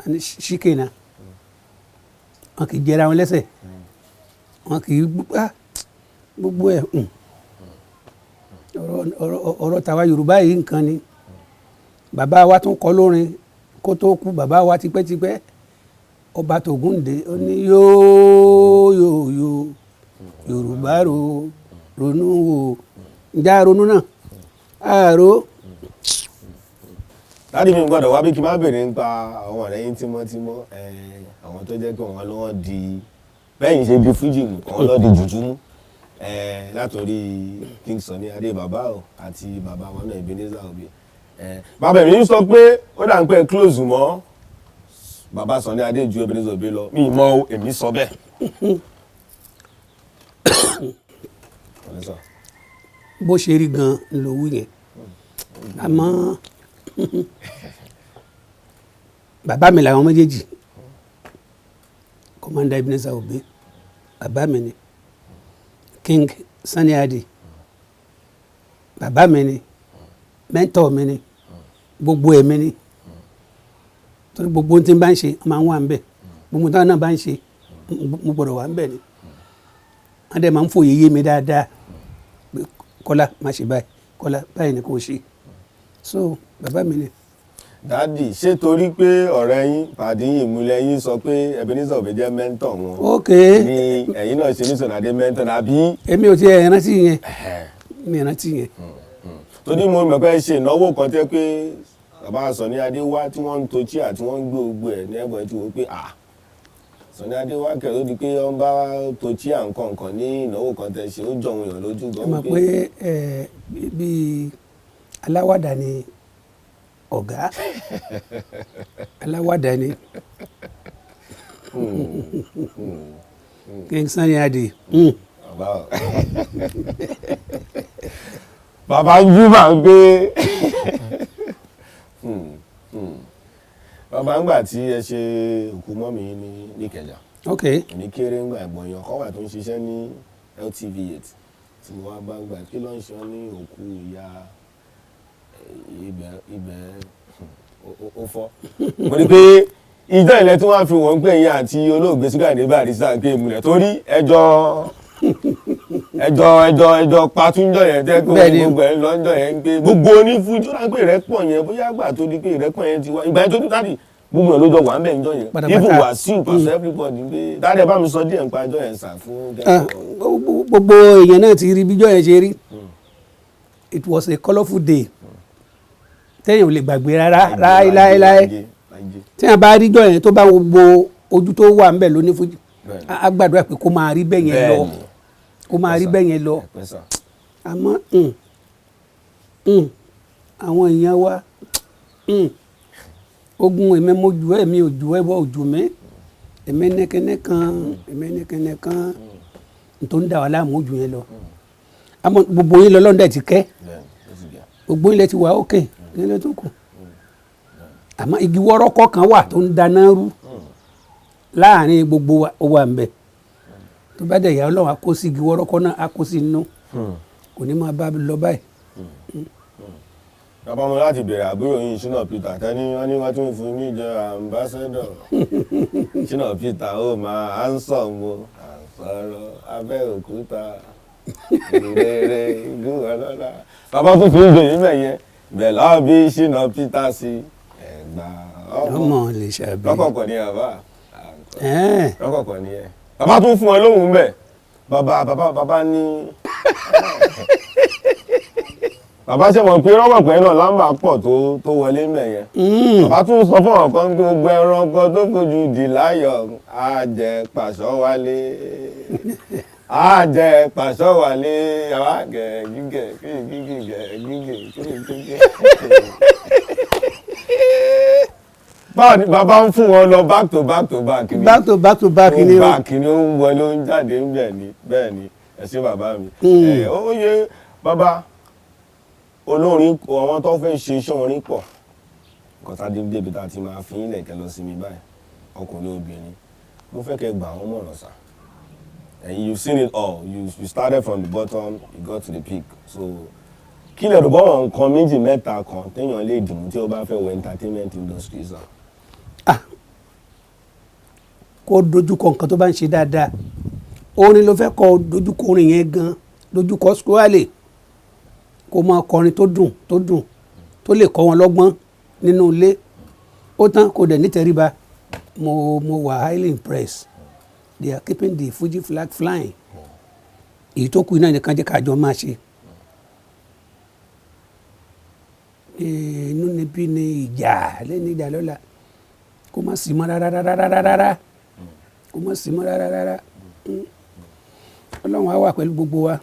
àní ṣíkè náà. Wọn kì í jẹra wọn lẹ́sẹ̀, wọn kì í gbogbo ẹ̀. Ọ̀rọ̀ tàwa Yorùbá yìí nǹkan ni. Bàbá wa tún kọ lórin kó tó kú, bàbá wa tipẹ́tipẹ́, Ọba Tògúndé, ó ní yóò yóò yóò Yorùbá ronú wò. Ǹjẹ́ a ronú náà? Àrò. Daddy mi, gbọ́dọ̀ wá bí kí n má bèrè nípa àwọn ọ̀rẹ́ yín tímọ́tímọ́, àwọn tó jẹ́ pé wọ́n lọ́wọ́ di bẹ́yìn ṣe di fújì mú, àwọn lọ́ọ́ di jùjú mú, látòrí King Sunny Adé bàbá o àti bàbá wọn náà, Ebenezer Obey. Bàbá mi sọ pé ó dà ń pẹ́ close mọ́ bàbá Sunny Adé ju Ebenezer Obey lọ. Mi mọ̀ o, èmi sọ bẹ́ẹ̀. Bó ṣe rí gan-an lówó yẹn, àmọ́ bàbá mi làwọn méjèèjì. Commander Ebenezer Obey bàbá mi ni, King Sunny Adé bàbá mi ni, mentor mi ni, gbogbo ẹ̀mí ni, torí gbogbo ohun tí n bá ń ṣe máa ń wà ń bẹ̀, gbogbo táwọn náà bá ń ṣe, mo gbọ́dọ̀ wà ń bẹ̀ ni. Wọ́n dẹ̀ máa ń fòye yé mi dáadáa pé Kọ́lá, má ṣe báyìí, Kọ́lá, báyìí ni kò ṣe. So bàbá mi ni. Daddy, ṣé torí pé ọ̀rẹ́ yín pàdé yín ìmúlẹ̀ yín sọ pé Ebenezer Obey jẹ́ mentor wọn ní ẹ̀yin náà ṣe ní Sunny Adé mentor àbí? Èmi ò tiẹ̀ rántí yẹn, mi rántí yẹn. Torí mo mọ̀ pé ṣe ìnáwó kan tẹ́ pé bàbá Sunny Adé wá, tí wọ́n ń to chair, tí wọ́n ń gbé ogbó ẹ̀ ní ẹ̀bọ̀n, tí wọ́n pé à Sunny Adé wá kẹ̀ ló di pé wọ́n bá to chair nǹkan nǹkan ní ìnáwó kan tẹ́ ṣe, ó jọ òun èèyàn lójú Ẹ gan. mọ̀ pé ẹ bíi aláwàdà ni ọ̀gá, aláwàdà ni King Sunny Adé. Bàbá júbà ń gbé bàbá ńgbà tí ẹ ṣe òkú mọ́mì ní Níkẹjà. Èmi kéré ńgbà, ẹ̀gbọ́n yẹn kan wà tó ń ṣiṣẹ́ ní LTV 8 tí mo wá bá ń gbà kí ló ń ṣe ní òkú ìyá ibẹ̀ ibẹ̀ ó fọ́. Mo rí pé ìjọ ilẹ̀ tí wọ́n fi wọ́n pè yín àti olóògbé Síkírù Àyìndé Barrister pé ìmùlẹ̀, torí ẹjọ́ ẹjọ́ ẹjọ́ ẹjọ́ patúnjọ yẹn tẹ́ kó gbogbo ẹ̀ lọ́njọ́ yẹn ń gbé gbogbo onífújì. Ó pé ìrẹ́pọ̀ yẹn, bóyá gbà tó di pé ìrẹ́pọ̀ yẹn ti wá ìgbà yẹn tó di daddy, gbogbo ẹ̀ ló jọ wà ń bẹ̀ ńjọ́ yẹn, even Wàsíù pàṣẹ, everybody pé daddy, ẹ bá mi sọ díẹ̀ nípa ẹjọ́ yẹn sà fún. Gbogbo èèyàn náà ti rí bíjọ́ yẹn ṣe rí. It was a colourful day téèyàn ò lè gbàgbé rárá láéláé. Téèyàn bá rí jọ́ yẹn, tó bá gbogbo ojú tó wà ń bẹ̀ lóní fújì, á gbàdúrà pé kó máa rí bẹ́ẹ̀ yẹn lọ, kó máa rí bẹ́ẹ̀ yẹn lọ. Àmọ́ àwọn èèyàn wa, ogun èmi mo jù ẹ́, mi ò jù ẹ́, bọ́ ò jù mí, èmi nẹ́kẹ́nẹ́ kan, èmi nẹ́kẹ́nẹ́ kan tó ń dà wá láàmú jù yẹn lọ. Àmọ́ gbogbo yín lọ́lọ́run dẹ̀ ti kẹ́, gbogbo yín lẹ ti wà ókè nílẹ̀ tó kù. Àmọ́ igi wọ́rọ́kọ́ kan wà tó ń dáná rú láàrin gbogbo wa, ó wà ń bẹ̀. Tó bá dẹ̀ yà, Ọlọ́run á kó sí igi wọ́rọ́kọ́ náà, á kó sí inú, kò ní máa bá lọ báyìí. Bàbá mo láti bèrè àbúrò yín Shina Peter tẹ́ni wọ́n ní wọ́n tún fún mi jẹ ambassador. Shina Peter ó máa handsome o, àǹsọ̀rọ̀ Abẹ́òkúta ìrere ìlú ọlọ́lá. Bàbá tún fi ń jẹ yín bẹ̀yẹn bẹ̀ lọ́ọ́ bí Shina Peter sí Ẹ̀gbá ọmọ lè ṣàbí. Lọ́kọ̀ọ̀kan ni bàbá, lọ́kọ̀ọ̀kan ni ẹ. Bàbá tún fún ẹ lóhùn bẹ̀. Bàbá bàbá bàbá ní bàbá ṣe mọ̀ pé rọ́bà pẹ̀lú náà lámbà pọ̀ tó wọlé mẹ́ yẹn. Bàbá tún sọ fún ọ̀kan pé gbogbo ẹranko tó fojú di láyọ̀ á jẹ pàṣọ wálé, á jẹ pàṣọ wálé. Àwa gẹ̀ gígẹ̀ gígẹ̀ gígẹ̀ gígẹ̀. Báwo ni bàbá ń fún wọn lọ back to back to back ni? Back to back to back ni o. Back ni, ó ń wọlé, ó ń jáde ń bẹ̀ ni. Bẹ́ẹ̀ ni, ẹ ṣé bàbá mi. Ẹ ó yé bàbá olórin, àwọn tó fẹ́ ṣe iṣẹ́ orin pọ̀. Nǹkan tá a dé débi tá a ti máa fi yín lẹ̀kẹ́ lọ sí mi báyìí, ọkùnrin, obìnrin, mo fẹ́ kẹ́ gbà wọ́n mọ̀ràn sá. And you've seen it all. You started from the bottom, you got to the peak. So kí lè rò bọ́ nǹkan méjì mẹ́ta kan téèyàn lè dìmú tí ó bá fẹ́ wọ entertainment industry sá? Ah, Kó dojúkọ nǹkan tó bá ń ṣe dáadáa. Orin ló fẹ́ kọ, dojúkọ orin yẹn gan, dojúkọ squarely. Kó máa kọrin tó dùn, tó dùn, tó lè kọ́ wọn lọ́gbọ́n nínú ilé. Ó tán, kó dẹ̀ nítẹríba. Mo wà highly impressed. They are keeping the Fuji flag flying. Èyí tó kù náà nìkan jẹ́ ká jọ máa ṣe. Inú níbí ni ìjà lẹ́ni, ìjà lọ́la, kó má sí mọ́ rárá rárá rárá rárá, kó má sí mọ́ rárá rárá. Ọlọ́run á wà pẹ̀lú gbogbo wa.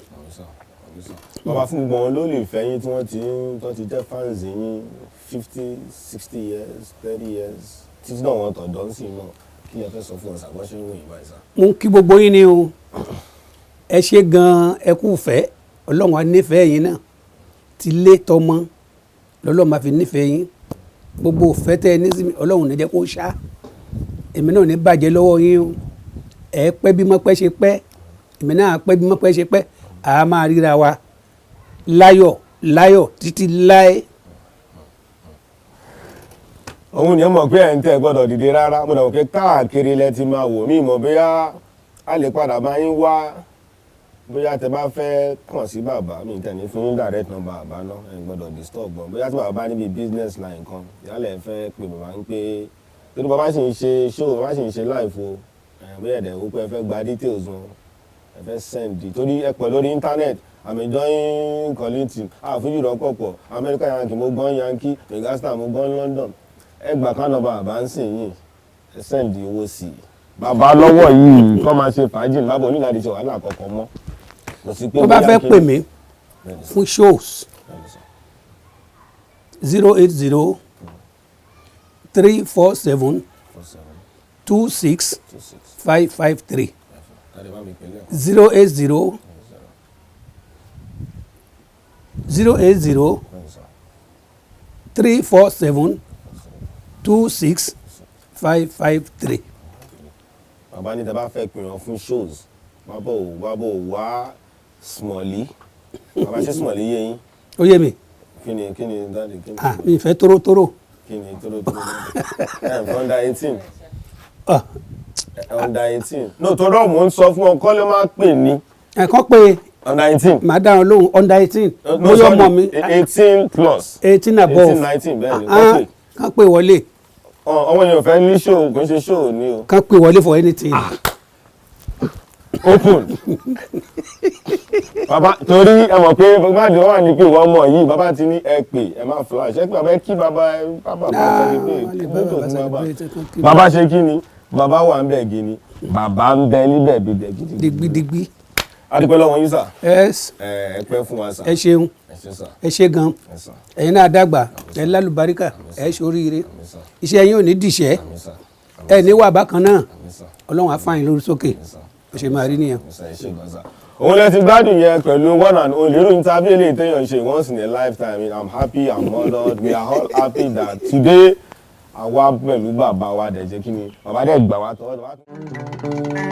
Bàbá, fún gbogbo wọn lólùfẹ́ yín tí wọ́n ti ń tó ti jẹ́ fans yín 50, 60 years, 30 years, títí náà wọ́n tọ̀dọ̀ ń sìn náà, kí ẹ fẹ́ sọ fún wọn sàgbọ́n ṣe ń wòye báyìí sá? Mo ń kí gbogbo yín ni o. Ẹ ṣe gan-an, ẹ kú fẹ́. Ọlọ́run á nífẹ̀ẹ́ yín náà, ti lé tọmọ lọ́lọ́run máa fi nífẹ̀ẹ́ yín. Gbogbo òfẹ́ tẹ́ ẹ ní sí mi, Ọlọ́run ní jẹ́ kó ṣá. Èmi náà ní bàjẹ́ lọ́wọ́ yín o. Ẹ pẹ́ bí mọ́pẹ́ ṣe pẹ́, èmi náà pẹ́ bí mọ́pẹ́ ṣe pẹ́. A máa ríra wa láyọ̀ láyọ̀ títí láé. Òun ni ó mọ̀ pé ẹ̀ ń tẹ́ gbọ́dọ̀ dìde rárá. Mo dẹ̀ mọ̀ pé káàkiri lẹ ti máa wò mí, mọ̀ bóyá a lè padà bá yín wá, bóyá tẹ bá fẹ́ kàn sí bàbá mi, tẹ̀ ní fún yín direct number bàbá náà. Ẹ̀ gbọ́dọ̀ disturb wọn. Bóyá tí bàbá bá níbi business line kan, yálẹ̀ ẹ fẹ́ pe bàbá ń pé torí bàbá sì ń ṣe show, bàbá sì ń ṣe live o. Ẹ̀ bóyá ẹ̀dẹ̀ wò pé ẹ fẹ́ gba details wọn, ẹ fẹ́ send, torí ẹ pẹ̀ lórí internet. Àmì join Kollington àfújì rọ́pọ̀pọ̀ Amẹ́ríkà, Yankee, mo gbọ́n Yankee, megastar, mo gbọ́n London. Ẹ gbà kánà bàbá ń sìn yìí, ẹ send owó sí i. Bàbá lọ́wọ́ yìí kọ́ máa ṣe fàájì, bàbá onílàdí ṣe wàhálà kankan mọ́. Kò sí pé Tó bá bóyá fẹ́ kí pè mí Bẹ́ẹ̀ni sir, fún shows, bẹ́ẹ̀ni sir. 08034 7 47 26 26 553. Tàbí bá mi pè lẹ́ẹ̀kan. 080 080 Bẹ́ẹ̀ni sir. 347 26 553. Bàbá ní tẹ bá fẹ́ pè wọ́n fún shows, bàbá ò wá smọ̀lì. Bàbá, ṣé smọ̀lì yé yín? Ó yé mi. Kí ni dáàdi, kí ni? Ah, mi fẹ́ tórótóró. Kí ni tóró tóró ẹ under 18? Ah, Under 18 no, tọ́rọ̀ mò ń sọ fún ọ kọ́ ló máa pè ní ẹ̀kan pé under 18. Màá dá wọn lóhùn. Under 18, No, bóyá ọmọ mi. 18 plus. 18 above. 18, 19, bẹ́ẹ̀ ni. Ah, kọ́ pé kán pè wọlé. Ọmọ yẹn ò fẹ́ ní show, kò ń ṣe show ni o. Kán pè wọlé for anything. Open bàbá, torí ẹ mọ̀ pé bàbá àdìo wà ní pé ìwọ ọmọ yìí, bàbá ti ní ẹ pè, ẹ má flash, ẹ pè bàbá, ẹ kí bàbá, ẹ bàbá bá Ah, celebrate. wọ́n lè bá Mọ́tò bàbá fún bàbá. celebrate, kán kí. Bàbá ṣe kí ni? Bàbá wà ń bẹ̀ gini, bàbá ń bẹ níbẹ̀ bí bẹ̀ gidi. Digbidigbi. Adúpẹ́ lọ́wọ́ yín sà. Yes. Ẹ pẹ́ fún wa sà. Ẹ ṣeun. Ẹ ṣé sà. Ẹ ṣe gan. Ẹ sà. Ẹ̀yin náà dàgbà, ẹ lálùbáríkà, ẹ ṣoríire. Àmín sà. Iṣẹ́ yín ò ní dìṣẹ́. Àmín sà. Ẹ ní wà bákan náà. Àmín sà. Ọlọ́run á fà yín lórí sókè. Àmín sà. Ó ṣe máa rí nìyẹn. Àmín sà. Ẹ ṣé gan sà. Òun lẹ ti gbádùn yẹn pẹ̀lú one and only. Irú interview eléyìí téèyàn ṣe once in a lifetime. I'm happy, I'm honoured, we are all happy that today àwa pẹ̀lú bàbá wa dẹ̀ jẹ́ kí ni bàbá dẹ̀ gbà wá tọwọ́ tọwọ́.